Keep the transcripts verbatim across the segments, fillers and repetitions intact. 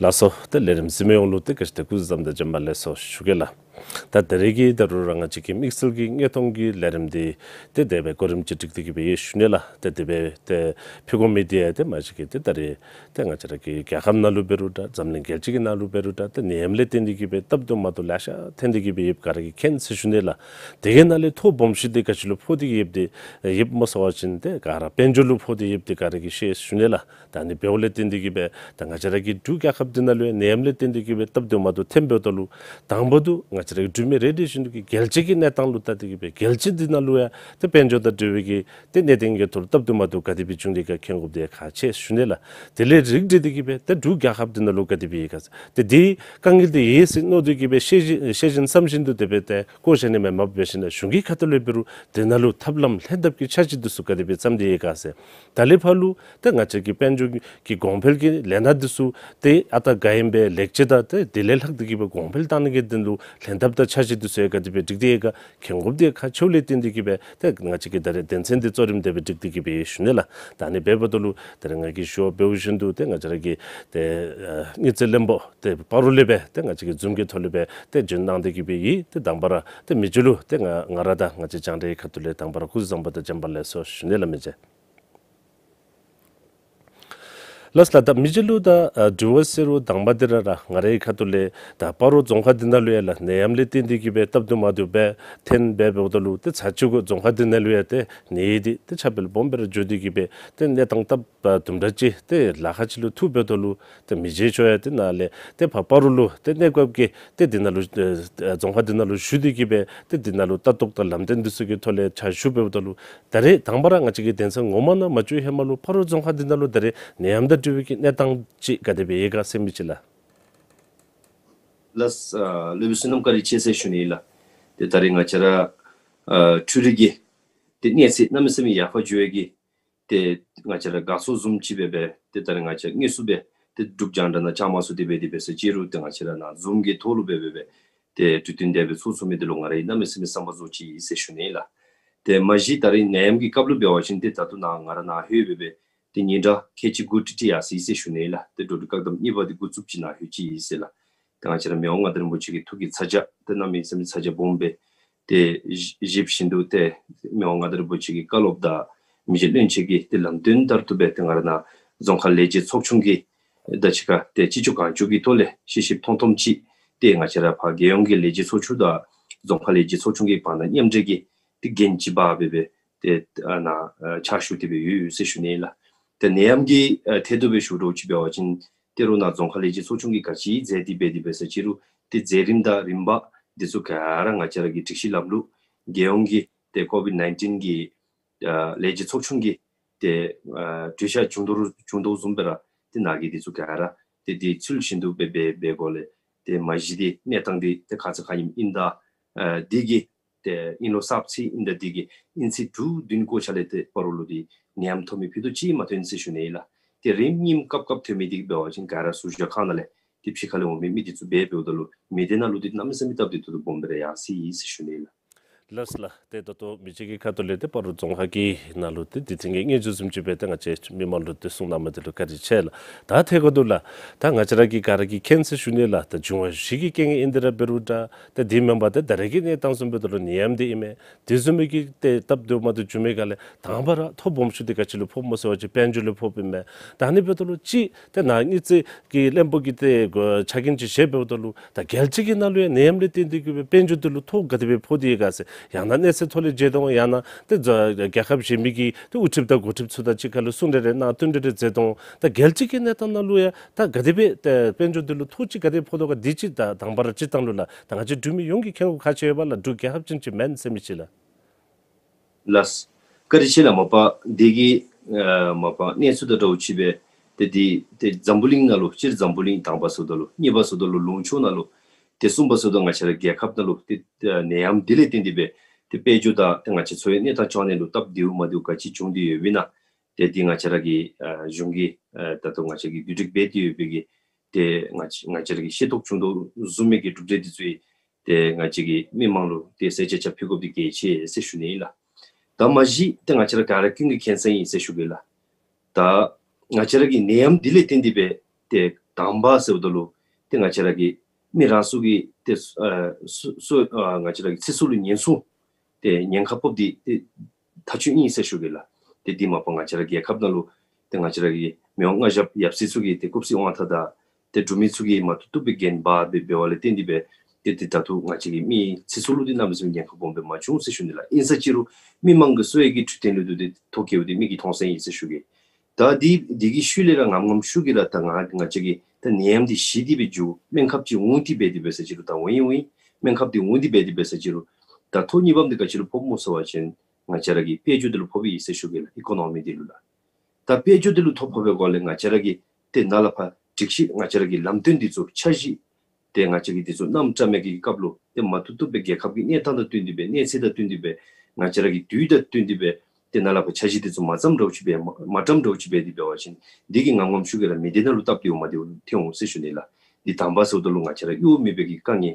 ལགས་སོ། ཏེ་ལས་རིམ་གཟིགས་མི་ཡོངས་ལུ་ཏེ་ག་ཅི་ཏེ་སྐུ་གཟུགས་བཟང་དང་བྱོན་པ་ལེགས་སོ་ཞུ་གེ་ལགས། ད་ད་རེས་ཀྱི་ད་རུང་ར་ང་བཅས་ཀྱི་དམིགས་བསལ་གྱི་དངོས་མཐོང་གི་ལས་རིམ་འདི་ཏེ་དེ་སྦེ་གོ་རིམ་ཅིག་སྒྲིག་སྟེ་གི་སྦེ་ཡོད་ཞུ་ནི་ལགས། ཏེ་དེ་སྦེ་ཏེ་ཕུལ་དགོ་མི་འདི་ཡང་ཏེ་མ་གཞི་གི་ཏེ་ད་རེས་ཏེ་ང་བཅས་ར་གི་རྒྱལ་ཁབ་ནང་ལུ་འབད་རུང་འདྲ་འཛམ་གླིང་རྒྱལ་སྤྱི་གི་ནང་ལུ་འབད་རུང་འདྲ་ཏེ་ནད་ཡམས་ལས་བརྟེན་ཏེ་གི་སྦེ་སྟབས་བདེཝ་མ་བདེཝ་ལེ་ཤ་ཐོན་ཏེ་གི་སྦེ་ཡོདཔ་ག་ར་གིས་མཁྱེན་ཟེར་ཞུ་ནི་ལགས། དེ་གི་ནང་ལས་ཐོ་སྦོམ་ཤོས་འདི་ག་ཅི་ལུ་ཕོག་སྟེ་གི་ཡོདཔ་འདི་ཡོདཔ་སྨོ་ཟེར་བ་ཅིན་ཏེ་ག་ར་དཔལ་འབྱོར་ལུ་ཕོག་སྟེ་ཡོདཔ་འདི་ག་ར་གིས་ཤེས་ཞུ་ནི་ལགས། ད་ཨ་ནི་འབདཝ་ལས་བརྟེན་ཏེ་གི་སྦེ་ད་ང་བཅས་ར་གི་འབྲུག་རྒྱལ་ཁབ་འདི་ནང་ལུ་ཡང་ནད་ཡམས་ལས་བརྟེན་ཏེ་གི་སྦེ་སྟབས་བདེཝ་མ་བདེཝ་ཐོནམ་འབདཝ་ད་ལུ་དང་པ་དུ་ང་བཅས་ར་གི་འབྲུག་མི་རེ་རེ་བཞིན་དུ་གིས་རྒྱལ་སྤྱི་གི་གནས་སྟངས་ལུ་བལྟ་སྟེ་གི་སྦེ་རྒྱལ་སྤྱི་འདི་ནང་ལུ་ཡང་ཏེ་དཔལ་འབྱོར་དང་འབྲེལ་བའི་གི་ཏེ་གནད་དོན་གྱི་ཐོག་ལུ་སྟབས་བདེཝ་མ་བདེཝ་ག་དེ་སྦེ་བྱུང་དེས་ག་མཁྱེན་དགོཔ་འདི་ཁག་ཆེ་ཞུ་ནི་ལགས། དེ་ལས་རིགས་བསྒྲེས་ཏེ་གི་སྦེ་ཏེ་འབྲུག་རྒྱལ་ཁབ་འདི་ནང་ལུ་ག་དེ་སྦེ་ཡོད་ག་ཟེར་ཏེ་འདི་དཀའ་ངལ་འདི་ཡོད་ཟེར་མནོ་སྟེ་གི་སྦེ་ཤེས་བཞིན་ཤེས་བཞིན་བསམ་བཞིན་དུ་དེ་སྦེ་ཏེ་བཀོ་བཞག་ནི་མེན། མ་འབད་ཞིན་ན་གཞུང་གི་ཁ་ཐུག་ལས་འབད་རུང་དེ་ནང་ལུ་ཐབས་ལམ་ལྷན་ཐབས་ཀྱི་འཆར་གཞི་འདི་ཚུ་ག་དེ་སྦེ་བརྩམས་ཏེ་ཡོད་ག་ཟེར། ད་ལས་ཕར་ལུ་ཏེ་ང་བཅས་ཀྱི་དཔལ་འབྱོར་གྱི་གོང་འཕེལ་གྱི་ལས་སྣ་འདི་ཚུ་ཏེ་ཨ་རྟག་ག་ཨིནམ་སྦེ་ལེགས་བཅོས་དང་ཏེ་དེ་ལས་ལྷག་སྟེ་གི་སྦེ་གོང་འཕེལ་བཏང་ནི་གི་དོན་ལུ་ལྷན་ཐབས་དང་འཆར་གཞི་འདི་ཚུ་ཡང་ག་དེ་སྦེ་སྒྲིག་སྟེ་ཡོད་ག་མཁྱེན་དགོཔ་འདི་ཁག་ཆེཝ་ལས་བརྟེན་ཏེ་གི་སྦེ་ཏེ་ང་བཅས་ཀྱིས་ད་རེས་དོན་ཚན་འདི་གཙོ་རིམ་དེ་སྦེ་སྒྲིག་སྟེ་གི་སྦེ་ཡོད་ཞུ་ནི་ལགས། ད་ཨ་ནི་འབདཝ་ད་ལུ་ད་རེས་ང་གིས་ཞུ་བ་འབདཝ་བཞིན་དུ་ཏེ་ང་བཅས་ར་གི་ཏེ་ཨ་དངུལ་རྩིས་བློན་པོ་ཏེ་སྤ་རོ་ལས་སྦེ་ཏེ་ང་བཅས་ཀྱི་ཛུམ་གྱི་ཐོག་ལས་སྦེ་ཏེ་བྱོན་གནང་སྟེ་གི་སྦེ་ཡོད། ཏེ་དང་པ་ར་ཏེ་མི་རྗེ་ལུ་ཏེ་ང་ང་ར་དང་ང་བཅས་རྒྱང་བསྒྲགས་ཁ་ཐུག་ལས་དང་པ་ར་སྐུ་གཟུགས་བཟང་པོ་དང་བྱོན་པ་ལེགས་སོ་ཞུ་ནི་ལགས་མི་རྗེ། ལགས་ལགས། ད་མི་རྗེ་ལུ་ད་ཨ་དྲི་བ་ཟེར་རུང་དང་པ་འདི་ར་ར་ང་རའི་ཁ་ཐུག་ལས་ད་སྤ་རོ་རྫོང་ཁག་འདི་ནང་ལུ་ཡང་ལགས་ནད་ཡམས་ལས་བརྟེན་ཏེ་གི་སྦེ་སྟབས་བདེཝ་མ་བདེཝ་སྦེ་ཐོན་སྦེ་འབདཝ་ད་ལུ་ཏེ་ཚར་གཅིག་གུ་རྫོང་ཁག་འདི་ནང་ལུ་ཡང་ཏེ་ནད་འདི་ཏེ་ཁྱབ་སྤེལ་སྦོམ་སྦེ་ར་འགྱོ་སྟེ་གི་སྦེ་ཏེ་གནས་སྟངས་སྟབས་ཨ་དུམ་གྲ་ཅིག་ཏེ་ལཱ་ཁག་ཅིག་ལུ་ཐུག་འབདཝ་ད་ལུ་ཏེ་མི་རྗེ་མཆོག་ཡང་ཏེ་ནཱ་ལས་ཏེ་ཕར་སྤ་རོ་ལུ་ཏེ་གནས་སྐབས་ཀྱི་ཏེ་འདི་ནང་ལུ་ཨ་རྫོང་ཁག་འདི་ནང་ལུ་བཞུགས་ཏེ་གི་སྦེ་ཏེ་འདི་ནང་ལུ་ལྟ་རྟོག་དང་ལམ་སྟོན་འདི་ཚུ་གི་ཐོག་ལས་ཕྱག་ཞུ་འབདཝ་ད་ལུ་ད་རེས་དང་པ་ར་ང་བཅས་ཀྱི་དོན་ཚན་ངོ་མ་ནང་མ་བཅུག་ཧེ་མ་ལུ་སྤ་རོ་རྫོང་ཁག་འདི་ནང་ལུ་ད་རེས་ནད་ཡམས་དང་འབྲེལ་བའི་གི་གནས་སྟངས་ཅིག་ག་དེ་སྦེ་ཡོད་ག་ཟེར་མི་ཅིག་ལགས། ལགས། ཨ་སློབ་དཔོན་བསོད་ནམས་བཀའ་དྲིན་ཆེ་ཟེར་ཞུ་ནི་ལགས། ཏེ་ད་རེས་ང་བཅས་ར་ཨ་འཕྲུལ་རིག་གི་ཏེ་གནས་ཚད་གནམ་མེད་ས་མེད་ཡར་འཕར་འགྱོ་བའི་གི་ཏེ་ང་བཅས་ར་དགའ་ཚོར་བཟུམ་ཅིག་སྦེ་སྦེ་ཏེ་ད་རེས་ང་བཅས་དངོས་སུ་སྦེ་ཏེ་འབྲུག་རྒྱང་བསྒྲགས་ནང་བཅར་མ་ཚུགས་ཏེ་སྦེ་དེ་སྦེ་ཟེར་ཅི་རུང་ཏེ་ང་བཅས་ར་ནཱ་ཛུམ་གྱི་ཐོག་ལུ་སྦེ་སྦེ་སྦེ་ཏེ་གྲོས་བསྟུན་དེ་སྦེ་ཚོགས་ཚོགས་མི་འདི་ལུ་ང་ར་གིས་གནམ་མེད་ས་མེད་བསམ་པ་རྫོགས་ཅི་ཟེར་ཞུ་ནི་ལགས། ཏེ་མ་གཞི་ད་རེས་ནད་ཡམས་ཀྱི་སྐབས་ལུ་འབད་བ་ཅིན་ཏེ་ད་ལྟོ་ནཱ་ང་ར་ནཱ་ལྷོད་སྦེ་སྦེ་ཏེ་ཉིན་གྲངས་ཁལ་གཅིག་དགུ་ཏྲི་ཏྲི་ཡར་སོ་ཡི་ཟེར་ཞུ་ནི་ལགས། ཏེ་འགྲོ་འགྲུལ་བཀག་དམ་གཉིས་པ་འདི་འགོ་བཙུགས་ཅི་ནཱ་ལྷོད་ཅི་ཟེར་ལགས། ཏེ་ང་བཅས་ར་མི་དབང་མངའ་བདག་རིན་པོ་ཆེ་གི་ཐུགས་ཀྱི་ཚ་གྱང་ཏེ་གནམ་མེད་ས་མེད་ཚ་གྱང་སྦོམ་སྦེ་ཏེ་བཞེས་བཞེས་བཞིན་དུ་ཏེ་མི་དབང་མངའ་བདག་རིན་པོ་ཆེ་གི་བཀའ་སློབ་དང་མི་རྗེ་བློན་ཆེན་གྱི་ཏེ་ལམ་སྟོན་ལྟར་དུ་སྦེ་ཏེ་ང་ར་ནཱ་རྫོང་ཁག་ལས་བྱེད་ཚོགས་ཆུང་གི་དང་གཅིག་ཁར་ཏེ་སྤྱི་སྤྱོད་གང་བྱུང་གི་ཐོག་ལས་ཤེས་ཤེསཔ་མཐོང་མཐོངམ་ཅིག་ཏེ་ང་བཅས་ར་ཕར་རྒྱལ་ཡོངས་ཀྱི་ལས་བྱེད་ཚོགས་ཆུང་དང་རྫོང་ཁག་ལས་བྱེད་ཚོགས་ཆུང་གི་བར་ན་མཉམ་འབྲེལ་གྱི་ཏེ་འགན་ཅིག་འབག་སྦེ་སྦེ་ཏེ་ཨ་ནཱ་ཨ་ཕྱག་ཞུ་སྟེ་སྦེ་ཡོད་ཡོད་ཟེར་ཞུ་ནི་ལགས། ཏེ་ནད་ཡམས་ཀྱི་ཨ་ཐད་དུ་སྦེ་ཞུ་རོགས་ཅིག་འབད་བ་ཅིན་ཏེ་རོགས་ནཱ་རྫོང་ཁག་ལས་བྱེད་ཚོགས་ཆུང་གིས་ག་ཅི་མཛད་དེ་སྦེ་དེ་སྦེ་ཟེར་ཅི་རུང་ཏེ་མཛད་རིམ་དང་རིམ་པ་འདི་ཚུ་ག་ར་ང་བཅས་ར་གི་སྒྲིག་གཞི་ལམ་ལུགས་རྒྱལ་ཡོངས་ཀྱི་ཏེ་ཀོ་ཝིཌ་ནའིན་ཊིན་གྱི་ཨ་ལས་བྱེད་ཚོགས་ཆུང་གི་ཏེ་ཨ་གྲོས་འཆར་བྱུང་དོ་རུང་བྱུང་དོ་བཟུམ་སྦེ་ར་ཏེ་ནཱ་གི་འདི་ཚུ་ག་ར་ཏེ་དེ་ཚུལ་བཞིན་དུ་སྦེ་སྦེ་སྦེ་སྒོ་ལས་ཏེ་མ་གཞི་ཏེ་གནས་སྟངས་འདི་ཏེ་ག་ཅི་ག་ཨིནམ་ཨིན་ད་ཨ་འདི་གི་ཏེ་ཨིན་ལོ་གསརཔ་ཚེས་ཨིན་ད་འདི་གི་ཨིན་ཚེས་དྲུག་བདུན་འགོར་ཞིནམ་ལས་ཏེ་སྤ་རོ་ལུ་འདི་ནད་ཡམས་ཐོན་མི་ཕུད་རྡོག་ཅིག་མ་ཐོན་ཟེར་ཞུ་ནི་ཨིན་ལགས། ཏེ་རིམ་གཉིསམ་སྐབས་སྐབས་ཐོན་མི་འདི་འབད་བ་ཅིན་ག་ར་ཟུར་བཞག་ཁང་ནང་ལས་ཏེ་ཕྱི་ཁ་ལས་འོང་མི་མི་འདི་ཚུ་འབད་འབདཝ་ད་ལུ་མི་སྡེ་ནང་ལུ་འདི་གནམ་མེད་ས་མེད་སྟབས་བདེ་ཏོག་ཏོ་སྦོམ་སྦེ་ར་ཡར་སོ་ཡི་ཟེར་ཞུ་ནི་ཨིན་ལགས། ལགས་ལགས། ཏེ་ད་ལྟོ་མི་རྗེ་གི་ཁ་ཐུག་ལས་ཏེ་སྤ་རོ་རྫོང་ཁག་གི་ནང་ལུ་ཏེ་དུས་ཐེངས་ཀྱི་སྙན་ཞུ་བཟུམ་ཅིག་སྦེ་ཏེ་ང་བཅས་མི་མང་ལུ་ཏེ་གསུང་གནང་མི་འདི་ལུ་བཀའ་དྲིན་ཆེ་ལགས། ད་ཐད་ཀར་དུ་ལགས་ད་ང་བཅས་ར་གིས་ག་ར་གིས་མཁྱེན་ཟེར་ཞུ་ནི་ལགས། ད་འབྱུང་བ་བཞི་གི་རྐྱེན་ངན་ཨིན་ཏེ་ར་འབད་རུང་འདྲ་ད་དེ་མེན་པར་ད་ད་རེས་ཀྱི་གནས་སྟངས་བཟུམ་འབདཝ་ད་ལུ་ནད་ཡམས་འདི་ཨིན་མས། དེ་བཟུམ་མའི་གི་ཏེ་སྟབས་བདེཝ་མ་བདེཝ་བྱུང་མི་ག་ལས་དང་པ་ར་ཐོ་སྦོམ་ཤོས་འདི་ག་ཅི་ལུ་ཕོགཔ་སྨོ་ཟེར་བ་ཅིན་དཔལ་འབྱོར་ལུ་ཕོགཔ་ཨིན་མས། ད་ཨ་ནི་འབདཝ་ད་ལུ་ཅིག་ཏེ་ནཱ་དངུལ་རྩིས་ཀྱི་བློན་པོ་གིས་ཏེ་གོ་ཆ་རྐྱེན་ཅིག་བཞེས་འབདཝ་ད་ལུ་ད་རྒྱལ་སྤྱི་གི་ནང་ལུ་ཡང་ནད་ཡམས་ལས་བརྟེན་ཏེ་གི་སྦེ་དཔལ་འབྱོར་འདི་ལུ་ཐོ་ག་དེ་སྦེ་ཕོག་སྟེ་ཡོད་ག་ཟེར། ཡང་ན་གནས་ཚད་ཐོག་ལས་འབྱེད་དོ་ཡང་ན་ཏེ་རྒྱལ་ཁབ་གཞན་མི་གི་ཏེ་དབུ་ཁྲིདཔ་དང་འགོ་ཁྲིདཔ་ཚུ་དང་གཅིག་ཁར་ལུ་གསུང་གྲོས་རེ་གནང་བསྟུན་གྲོས་རེ་མཛད་དོ་ད་རྒྱལ་སྤྱི་གི་གནས་སྟངས་ནང་ལུ་ཡང་ད་ག་དེ་སྦེ་ཏེ་དཔལ་འབྱོར་འདི་ལུ་ཐོ་ཅིག་ག་དེ་ཕོག་དོ་ག་འདི་ཅིག་ད་དང་པ་ར་སྤྱིར་བཏང་ལུ་ལགས་ད་ང་བཅས་འབྲུག་མི་ཡོངས་ཀྱིས་མཁྱེན་དགོཔ་ཁག་ཆེ་བས་ལགས། འབྲུག་རྒྱལ་ཁབ་ཅན་ཅིག་མེན་ཟེར་མི་ཅིག་ལགས། ལགས། བཀའ་དྲིན་ཆེ་ལགས། མ་པ་འདི་གི་ཨ་མ་པ་གནས་ཚུལ་དང་འདྲཝ་ཅིག་སྦེ་ཏེ་འདི་ཏེ་འཛམ་བུ་གླིང་ནང་ལུ་སྤྱིར་འཛམ་བུ་གླིང་དང་པ་ཟེརཝ་ད་ལུ་གཉིས་པ་ཟེརཝ་ད་ལུ་ལུང་ཕྱོགས་ནང་ལུ་ཏེ་གསུམ་པ་ཟེརཝ་ད་ང་བཅས་ར་རྒྱལ་ཁབ་ནང་ལུ་ཏེ་ཨ་ནད་ཡམས་འདི་ལས་བརྟེན་ཏེ་སྦེ་ཏེ་དཔལ་འབྱོར་དང་ཏེ་ང་བཅས་འཚོ་བའི་གནས་སྟངས་ཅིག་ནང་ལུ་སྟབས་བདེཝ་མ་བདེཝ་ག་ཅི་བྱུང་སྟེ་ཡོདཔ་ཨིན་ན། ཏེ་འདི་ང་བཅས་ར་གི་ཨ་གཞུང་གིས་ཨ་ད་ལྟོ་ང་བཅས་ཀྱིས་བསྡུ་སྒྲིག་འབད་དེ་ཡོད་པའི་གི་ཏེ་ང་བཅས་ང་བཅས་ར་གིས་ཤེས་རྟོགས་བྱུང་དོ་བཟུམ་མའི་གི་གྲུབ་འབྲས་འདི་ཚུ་ཡང་ཏེ་ང་བཅས་ཀྱིས་མི་མང་ལུ་ཏེ་གསལ་ཆ་ཆ་ཕུལ་དགོཔ་འདི་གལ་ཆེ་ཟེར་ཞུ་ནི་ཨིན་ལགས། ད་མ་གཞི་ཏེ་ང་བཅས་ར་ག་ར་ཀུན་གྱིས་མཁྱེན་གསལ་ཨིན་ཟེར་ཞུ་གེ་ལགས། ད་ང་བཅས་ར་གི་ནད་ཡམས་འདི་ལས་བརྟེན་ཏེ་སྦེ་ཏེ་ དང་པ་ཟེརཝ་ད་ལུ་ཏེ་ང་བཅས་ར་གི་མི་རང་སོ་གི་ཏེ་ཨ་སོ་སོ་ཨ་ང་བཅས་ར་གི་ཚེ་སྲོག་ལུ་ཉེན་སྲུང་ཏེ་ཉེན་ཁ་ཕོགཔ་འདི་ཏེ་ཐག་ཆོད་ཨིན་ཟེར་ཞུ་གེ་ལགས། ཏེ་འདི་མ་པ་ང་བཅས་ར་རྒྱལ་ཁབ་ནང་ལུ་ཏེ་ང་བཅས་ར་གི་མི་དབང་མངའ་ཞབས་ཡབ་སྲས་ཚུ་གིས་ཏེ་སྐུ་བསོད་དབང་ཐང་དང་ཏེ་འབྲུག་མི་ཚུ་གིས་མ་བཏུབ་བཏུབ་སྦེ་འགན་འབག་སྦེ་འབད་བ་ལས་བརྟེན་ཏེ་སྦེ་ཏེ་ཏེ་ད་ལྟོ་ང་བཅས་ཀྱི་མི་ཚེ་སྲོག་ལུ་ཏེ་གནམ་མེད་ས་མེད་ཉེན་ཁ་སྦོམ་སྦེ་མ་བྱུང་ཟེར་ཞུ་ནི་ལགས། ཨིན་ས་ཅི་རུང་མི་མང་གི་གསོ་བའི་གི་འཕྲོད་བསྟེན་ལུ་ཏེ་ཐོ་བཀོད་དེ་མི་གིས་མཐོང་ས་ཨིན་ཟེར་ཞུ་གེ། ད་འདི་འདི་གི་ཤུལ་ལས་ར་ངམ་ངམ་ཤུགས་ཀྱིས་ར་ད་ང་ང་བཅས་ཀྱི་ད་ནད་ཡམས་འདི་ཞི་སྟེ་སྦེ་འགྱོ་སྨན་ཁབ་ཅིག་འོང་སྟེ་འབད་དེ་འབད་ས་ཅི་རུང་ད་འོང་ཡི་འོང་ཡི་སྨན་ཁབ་འདི་འོང་སྟེ་འབད་དེ་འབད་ས་ཅི་རུང་ད་ཐོ་གཉིས་པམ་འདི་ག་ཅི་ལུ་ཕོགཔ་སྨོ་ཟེར་བ་ཅིན་ང་བཅས་ར་གི་དཔལ་འབྱོར་འདི་ལུ་ཕོགཔ་ཨིན་ཟེར་ཞུ་གེ་ལགས། ཨི་ཀོ་ནོ་མི་འདི་ལུ་ལགས། ད་དཔལ་འབྱོར་འདི་ལུ་ཐོ་ཕོག་པའི་སྒོ་ལས་ང་བཅས་ར་གི་ཏེ་ནཱ་ལས་ཕར་སྒྲིག་གཞི་ང་བཅས་ར་གི་ལམ་སྟོན་འདི་ཚུ་འཆར་གཞི་ཏེ་ང་བཅས་ཀྱིས་འདི་ཚུ་བསྣམ་བཀྲམ་མི་གི་སྐབས་ལུ་ཏེ་མ་བཏུབ་བཏུབ་སྦེ་རྒྱལ་ཁབ་ཀྱི་གནས་སྟངས་དང་བསྟུན་ཏེ་སྦེ་གནས་ཚད་དང་བསྟུན་ཏེ་སྦེ་ང་བཅས་ར་གི་དུས་དང་བསྟུན་ཏེ་སྦེ་ཏེ་ནཱ་ལས་ཕར་འཆར་གཞི་འདི་ཚུ་མ་བརྩམ་འདྲཝ་ཅིག་སྦེ་མ་མ་བཀྲམ་འདྲཝ་ཅིག་སྦེ་དེ་འབད་བ་ཅིན་འདི་གིས་ངམ་ངམ་ཤུགས་ཀྱིས་ར་མི་སྡེ་ནང་ལུ་སྟབས་བདེཝ་མ་བདེཝ་ཐོན་འོང་ཟེར་ཞུ་ནི་ལགས། འདི་དང་པ་ཟེརཝ་ད་ལུ་ང་བཅས་ར་གཡོག་མེད་པའི་གི་དཀའ་ངལ།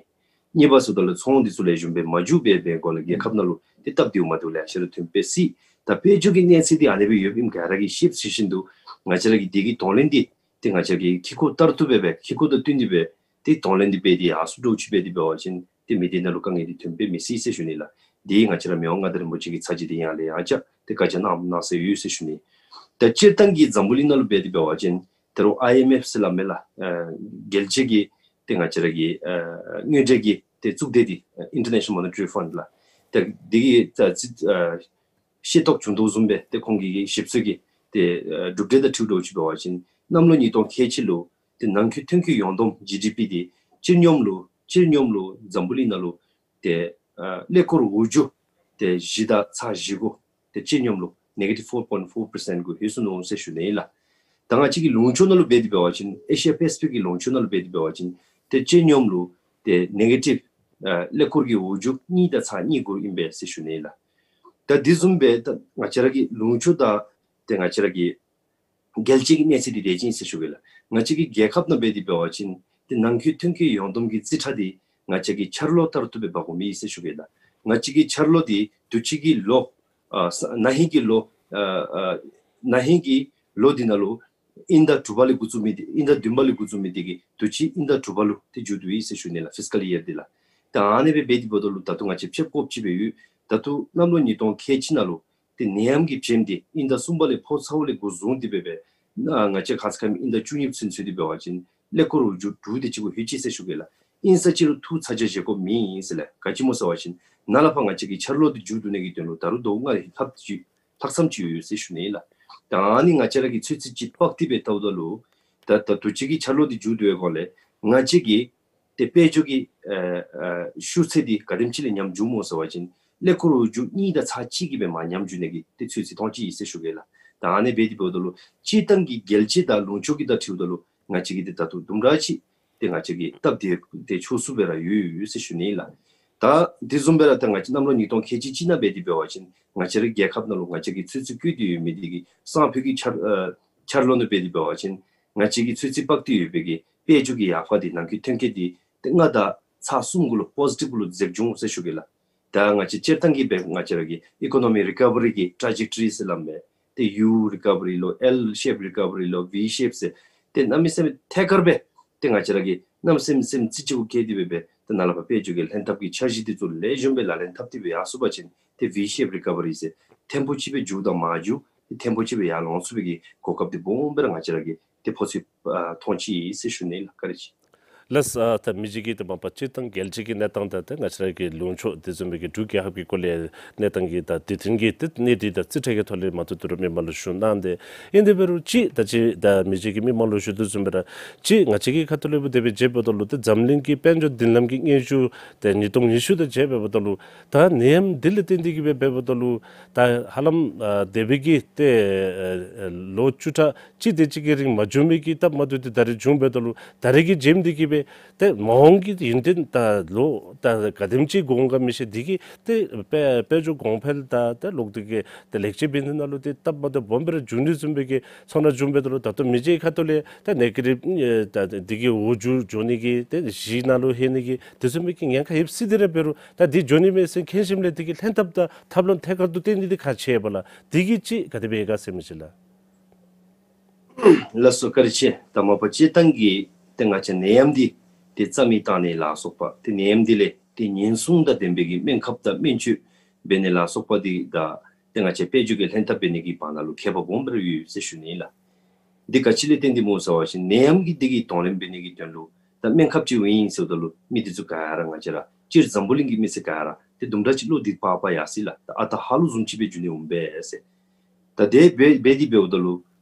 གཉིས་པ་ཟེརཝ་ད་ལུ་ཚོང་འདི་ཚུ་ལེགས་ཤོམ་སྦེ་མ་འགྱོ་བའི་སྦེ་སྒོ་ལས་རྒྱལ་ཁབ་ནང་ལུ་ཏེ་སྟབས་བདེཝ་མ་བདེཝ་ལེ་ཤ་ར་ཐོན་པས་སྲིད། ད་དཔལ་འབྱོར་གྱི་གནས་ཚད་འདི་ཨ་ནེ་སྦེ་ཡོདཔ་ཨིནམ་ག་ར་གིས་ཤེསཔ་ཤེས་བཞིན་དུ་ང་བཅས་ར་གིས་འདི་གི་གདོང་ལེན་འདི་ཏེ་ང་བཅས་ཀྱི་ཁེ་ཀོ་ལྟར་དུ་སྦེ་སྦེ་ཁེ་ཀོ་དང་བསྟུན་ཏེ་སྦེ་ཏེ་གདོང་ལེན་འདི་འབད་དེ་ཡར་སོང་འདྲཝ་ཅིག་སྦེ་དེ་འབད་བ་ཅིན་ཏེ་མི་སྡེ་ནང་ལུ་དཀའ་ངལ་འདི་ཐོན་པས་མི་སྲིད་ཟེར་ཞུ་ནི་ལགས། འདི་ང་བཅས་ར་མི་དབང་མངའ་བདག་རིན་པོ་ཆེ་གི་ཚར་གཅིག་འདི་ཡང་ལས་ཡང་བསྐྱར་ཏེ་བཀའ་རྒྱ་གནང་གནང་ས་ཡོད་ཟེར་ཞུ་ནི། ད་སྤྱིར་བཏང་གི་འཛམ་བུ་གླིང་ནང་ལུ་འབད་དེ་འབད་བ་ཅིན་ད་རུང་ཨའི་ཨེམ་ཨེཕ་ཟེར་སླབ་མས་ལགས། ཨ་རྒྱལ་སྤྱི་གི་ཏེ་ང་བཅས་ར་གི་ཨ་དངུལ་འབྲེལ་གྱི་ཏེ་གཙུག་སྡེ་འདི་ཨ་International Monetary Fund ལགས། ད་འདི་གིས་ད་ཨ་ཤེས་རྟོགས་བྱུང་དོ་བཟུམ་སྦེ་ཏེ་ཁོང་གི་ཞིབ་འཚོལ་གྱི་ཏེ་ཨ་གྲུབ་འབྲས་དང་འཁྲིལཝ་འདྲཝ་ཅིག་འབད་བ་ཅིན་གནམ་ལོ་ཉིས་སྟོང་ཁལ་གཅིག་ལུ་ཏེ་ནང་འཁོད་ཐོན་སྐྱེད་ཡོངས་བསྡོམས་ཇི་ཌི་པི་འདི་སྤྱིར་སྙོམས་ལུ་སྤྱིར་སྙོམས་ལུ་འཛམ་བུ་གླིང་ནང་ལུ་ཏེ་ཨ་ཀླད་ཀོར་འོག་འཇུག་ཏེ་བཞི་དང་ཚག་བཞི་གུ་ཏེ་སྤྱིར་སྙོམས་ལུ་negative four point four percent གུ་ལྷོད་སོ་ནུག་ཟེར་ཞུ་ནི་ཨིན་ལགས། ད་ང་བཅས་ཀྱི་ལུང་ཕྱོགས་ནང་ལུ་འབད་དེ་འབད་བ་ཅིན་ཨེ་ཤི་ཡ་པེ་སི་ཕིག་གི་ལུང་ཕྱོགས་ནང་ལུ་འབད་དེ་འབད་བ་ཅིན་ཏེ་སྤྱིར་སྙོམས་ལུ་ཏེ་ནེ་གེ་ཊིབ་ཨ་ཀླད་ཀོར་གྱི་འོག་འཇུག་གཉིས་དང་ཚག་གཉིས་གུ་ཨིན་པས་ཟེར་ཞུ་ནི་ཨིན་ལགས། ད་དེ་བཟུམ་སྦེ་ད་ང་བཅས་ར་གི་ལུང་ཕྱོགས་དང་ཏེ་ང་བཅས་ར་གི་རྒྱལ་སྤྱི་གི་གནས་ཚད་འདི་དེ་ཅིག་ཨིན་ཟེར་ཞུ་གེ་ལགས། ང་བཅས་ཀྱི་རྒྱལ་ཁབ་ནང་འབད་དེ་འབད་བ་ཅིན་ཏེ་ནང་འཁོད་ཐོན་སྐྱེད་ཡོངས་བསྡོམས་ཀྱི་རྩིས་ཁྲ་འདི་ང་བཅས་ཀྱི་འཆར་ལོ་ལྟར་དུ་སྦེ་འབག་དགོ་མི་ཨིན་ཟེར་ཞུ་གེ་ལགས། ང་བཅས་ཀྱི་འཆར་ལོ་འདི་དུས་ཅི་གི་ལོ་ཨ་ས་ན་ཧིང་གི་ལོ་ཨ་ཨ་ན་ཧིང་གི་ལོ་འདི་ནང་ལུ་དབྱིན་ཟླ་དྲུག་པ་ལས་འགོ་བཙུགས་མི་འདི་དབྱིན་ཟླ་བདུན་པ་ལས་འགོ་བཙུགས་མི་འདི་གིས་དུས་ཅི་དབྱིན་ཟླ་དྲུག་པ་ལུ་ཏེ་མཇུག་བསྡུ་ཡི་ཟེར་ཞུ་ནི་ལགས། ཕིསི་ཀཱལ་ཡར་འདི་ལགས། ད་ཨ་ནེ་སྦེ་འབད་དེ་འབདཝ་ད་ལུ་ད་ལྟོ་ང་བཅས་ཕྱདཔ་དགོཔ་ཅིག་སྦེ་ཡོད། ད་ལྟོ་གནམ་ལོ་ཉིས་སྟོང་ཁལ་གཅིག་ནང་ལུ་ཏེ་ནད་ཡམས་ཀྱི་བྱེམ་འདི་དབྱིན་ཟླ་གསུམ་པ་ལས་ཕོག་ཚརཝ་ལས་འགོ་བཟུང་སྟེ་སྦེ་སྦེ་ན་ང་བཅས་ཁ་ཙ་ཁ་ཉིནམ་དབྱིན་ཟླ་བཅུ་གཉིས་ཚུན་ཚོད་འདི་འབད་བ་ཅིན་ཀླད་ཀོར་འོག་འཇུག་དྲུག་དེ་ཅིག་གུ་ལྷོད་ཅི་ཟེར་ཞུ་གེ་ལགས། ཨིན་ས་ཅི་རུང་ཐུགས་ཚ་གྱང་བཞེས་དགོཔ་མེད་ཨིན་ཟེར་ལགས། ག་ཅི་སྨོ་ཟེར་བ་ཅིན་ནཱ་ལས་ཕར་ང་བཅས་ཀྱི་འཆར་ལོ་འདི་མཇུག་བསྡུ་ནི་གི་དོན་ལུ་ད་རུང་ཟླཝ་ལྔ་ལྷག་ཅིག་ལྷག་བསམ་ཅིག་ཡོད་ཟེར་ཞུ་ནི་ལགས། ད་ཨ་ནི་ང་བཅས་ར་གིས་ཚོད་རྩིས་ཅིག་དཔག་སྟེ་སྦེ་བལྟཝ་ད་ལུ་ད་ད་དུས་ཅི་གི་འཆར་ལོ་འདི་མཇུག་བསྡུ་བའི་སྒང་ལས་ང་བཅས་ཀྱི་ཏེ་དཔལ་འབྱོར་གྱི་ཨ་ཨ་ཤུགས་ཚད་འདི་ག་དེམ་ཅིག་ལས་ཉམས་འགྱོཝ་སྨོ་ཟེར་བ་ཅིན་ཀླད་ཀོར་འོག་འཇུག་གཉིས་དང་ཚག་གཅིག་གིས་སྦེ་མར་ཉམས་འགྱོ་ནི་གི་ཏེ་ཚོད་རྩིས་མཐོང་ཅི་ཨིན་ཟེར་ཞུ་གེ་ལགས། ད་ཨ་ནི་སྦེ་དེ་འབདཝ་ད་ལུ་སྤྱིར་བཏང་གི་རྒྱལ་སྤྱི་དང་ལུང་ཕྱོགས་ཀྱི་དང་འཁྲིལཝ་ད་ལུ་ང་བཅས་ཀྱི་ཏེ་ད་ལྟོ་དུམ་གྲ་ཅིག་ཏེ་ང་བཅས་ཀྱི་སྟབས་བདེ་ཏེ་ཆགས་ཚུགསཔ་སྦེ་ར་ཡོད་ཡོད་ཟེར་ཞུ་ནི་ལགས། ད་དེ་བཟུམ་སྦེ་ར་ད་ང་བཅས་གནམ་ལོ་ཉིས་སྟོང་ཁལ་གཅིག་གཅིག་ནང་འབད་དེ་འབད་བ་ཅིན་ང་བཅས་རའི་རྒྱལ་ཁབ་ནང་ལུ་ང་བཅས་ཀྱིས་ཚོད་རྩིས་བཀོད་དེ་ཡོད་མི་འདི་གིས་སང་ཕོད་ཀྱི་འཆར་ཨ་འཆར་ལོ་ནང་འབད་དེ་འབད་བ་ཅིན་ང་བཅས་ཀྱིས་ཚོད་རྩིས་དཔག་སྟེ་ཡོད་པའི་གི་དཔལ་འབྱོར་གྱི་ཡར་འཕར་འདི་ནང་འཁོད་ཐོན་སྐྱེད་འདི་ཏེ་ལྔ་དང་ཚག་གསུམ་གུ་ལུ་པོ་ཟི་ཊིབ་ལུ་འཛེགས་འགྱོ་འོང་ཟེར་ཞུ་གེ་ལགས། ད་ང་བཅས་སྤྱིར་བཏང་གི་སྦེ་ང་བཅས་ར་གི་ཨི་ཀོ་ནོ་མི་རི་ཀ་བ་རི་གི་ཊ་ཇེག་ཊ་རི་ཟེར་སླབ་མས། ཏེ་ཡུ་རི་ཀ་བ་རི་ལོ་ཨེལ་ཤེབ་རི་ཀ་བ་རི་ལོ་ཝི་ཤེབ་ཟེར་ཏེ་གནམ་མེད་ས་མེད་ཐད་ཀར་སྦེ་ཏེ་ང་བཅས་ར་གིས་གནམ་མེད་ས་མེད་རྩེ་གཅིག་གུ་བཀལ་ཏེ་སྦེ་སྦེ་ཏེ་ནཱ་ལས་ཕར་དཔལ་འབྱོར་གྱི་ལྷན་ཐབས་ཀྱི་འཆར་གཞི་འདི་ཚུ་ལེགས་ཤོམ་སྦེ་ལག་ལེན་འཐབ་སྟེ་སྦེ་ཡར་སོང་པ་ཅིན་ཏེ་ཝི་ཤེབ་རི་ཀ་བ་རི་ཟེར་ཐེངས་པོ་ཅིག་སྦེ་མཇུག་དང་མར་མཇུག་ཏེ་ཐེངས་པོ་ཅིག་སྦེ་ཡར་ལོང་ཚུགས་པའི་གི་གོ་སྐབས་འདི་སྦོམ་སྦེ་ར་ང་བཅས་ར་གིས་ཏེ་ཕོག་ཚུགས་ཨ་མཐོང་ཅི་ཟེར་ཞུ་ནི་ལགས། བཀའ་དྲིན་ཆེ། ལགས། ཨ་ད་མི་རྗེ་གིས་ཏེ་མ་པ་སྤྱིར་བཏང་རྒྱལ་སྤྱི་གི་གནས་སྟངས་དང་ཏེ་ང་བཅས་ར་གི་ལུང་ཕྱོགས་དེ་བཟུམ་མའི་གི་འབྲུག་རྒྱལ་ཁབ་ཀྱི་སྐོར་ལས་གནས་སྟངས་ཀྱི་ད་དུས་མཐུན་གྱི་ཏེ་གནས་སྟངས་དང་རྩིས་ཁྲའི་གི་ཐོག་ལས་མ་ཏོག་ཏོ་ར་མི་མང་ལུ་ཞུ་གནང་སྟེ་ཨིན། དེ་འབད་རུང་ཅིག་ད་ཅི་ད་མི་རྗེ་གིས་མི་མང་ལུ་ཞུ་དོ་བཟུམ་སྦེ་ར་ཅིག་ང་བཅས་ཀྱི་ཁ་ཐུག་ལས་འབད་དེ་སྦེ་མཇལཝ་ད་ལུ་ཏེ་འཛམ་གླིང་གི་དཔལ་འབྱོར་མདུན་ལམ་གྱི་སྙན་ཞུ་ཏེ་ཉིས་སྟོང་ཉི་ཤུ་དང་མཇལཝ་ད་ལུ་ད་ནད་ཡམས་འདི་ལས་བརྟེན་ཏེ་གི་སྦེ་འབདཝ་ད་ལུ་ད་ཧ་ལམ་ཨ་དེ་སྦེ་གི་ཏེ་ཨ་ལོ་བཅུ་ཕྲག་གཅིག་དེ་ཅིག་གི་རིང་མ་བྱུང་མི་གི་སྟབས་མ་བདེཝ་འདི་ད་རེས་བྱུང་འབདཝ་ད་ལུ་ད་རེས་ཀྱི་བྱེམ་འདི་གིས་སྦེ་ཏེ་མ་འོངས་ཀྱི་ཡུན་བརྟན་ད་ལོ་ད་ག་དེམ་ཅིག་འགོར་འོང་ག་མི་ཤེས། འདི་གིས་ཏེ་དཔལ་དཔལ་འབྱོར་གོང་འཕེལ་དང་ཏེ་ལོག་སྟེ་གི་ཏེ་ལེགས་བཅོས་འབད་ནི་ནང་ལུ་ཏེ་སྟབས་མ་བདེཝ་སྦོམ་སྦེ་ར་འབྱུང་ནི་བཟུམ་སྦེ་གི་ཚོར་སྣང་བྱུང་འབདཝ་ད་ལུ་ད་ལྟོ་མི་རྗེའི་ཁ་ཐུག་ལས་ད་ནེ་གེ་ཊིབ་ཨེ་ད་འདི་གི་འོག་འཇུག་འགྱོ་ནི་གི་ཏེ་བཞི་ནང་ལུ་ལྷོད་ནི་གི་དེ་བཟུམ་མའི་གི་ཉེན་ཁ་ཡོད་སྲིད་དེ་ར་འབད་རུང་ད་འདི་འགྱོ་ནི་མས་ཟེར་མཁྱེན་ཞིནམ་ལས་འདི་གི་ལྷན་ཐབས་དང་ཐབས་ལམ་ཐད་ཀར་དུ་བཏོན་ནི་འདི་ག་ཅི་ཡོདཔ་ལགས། འདི་གིས་ཅིག་ག་དེ་སྦེ་ཡོད་ག་ཟེར་མི་ཅིག་ལགས། ལགས་སོ། བཀའ་དྲིན་ཆེ། ད་མ་པ་སྤྱིར་བཏང་གི་ཏེ་ང་བཅས་ནད་ཡམས་འདི་ཏེ་རྩ་མེད་བཏང་ནི་ལ་སོགས་པ་ཏེ་ནད་ཡམས་འདི་ལས་ཏེ་ཉེན་སྲུང་དང་ལྡན་པའི་གི་སྨན་ཁབ་དང་སྨན་བཅོས་འབད་ནི་ལ་སོགས་པ་འདི་དང་ཏེ་ང་བཅས་དཔལ་འབྱོར་གྱི་ལྷན་ཐབས་འབད་ནི་གི་བར་ན་ལུ་ཁྱད་པར་སྦོམ་སྦེ་ར་ཡོད་ཟེར་ཞུ་ནི་ལགས། འདི་ག་ཅི་ལས་བརྟེན་ཏེ་སྨོ་ཟེར་བ་ཅིན་ནད་ཡམས་ཀྱི་འདི་གི་གདོང་ལེན་འབད་ནི་གི་དོན་ལུ་ད་སྨན་ཁབ་ཅིག་འོང་ཡི་ཟེརཝ་ད་ལུ་མི་འདི་ཚུ་ག་ར་ང་བཅས་ར་སྤྱིར་འཛམ་བུ་གླིང་གི་མི་སེར་ག་ར་ཏེ་དུམ་གྲ་ཅིག་བློ་འདི་པག་པ་ཡར་སོ་ཡི་ལགས། ད་ཨ་རྟག་ཧ་ལུགས་བཟུམ་ཅིག་སྦེ་འགྱོ་ནི་འོང་པས་ཟེར། ད་དེ་འབད་འབད་དེ་འབདཝ་ད་ལུ་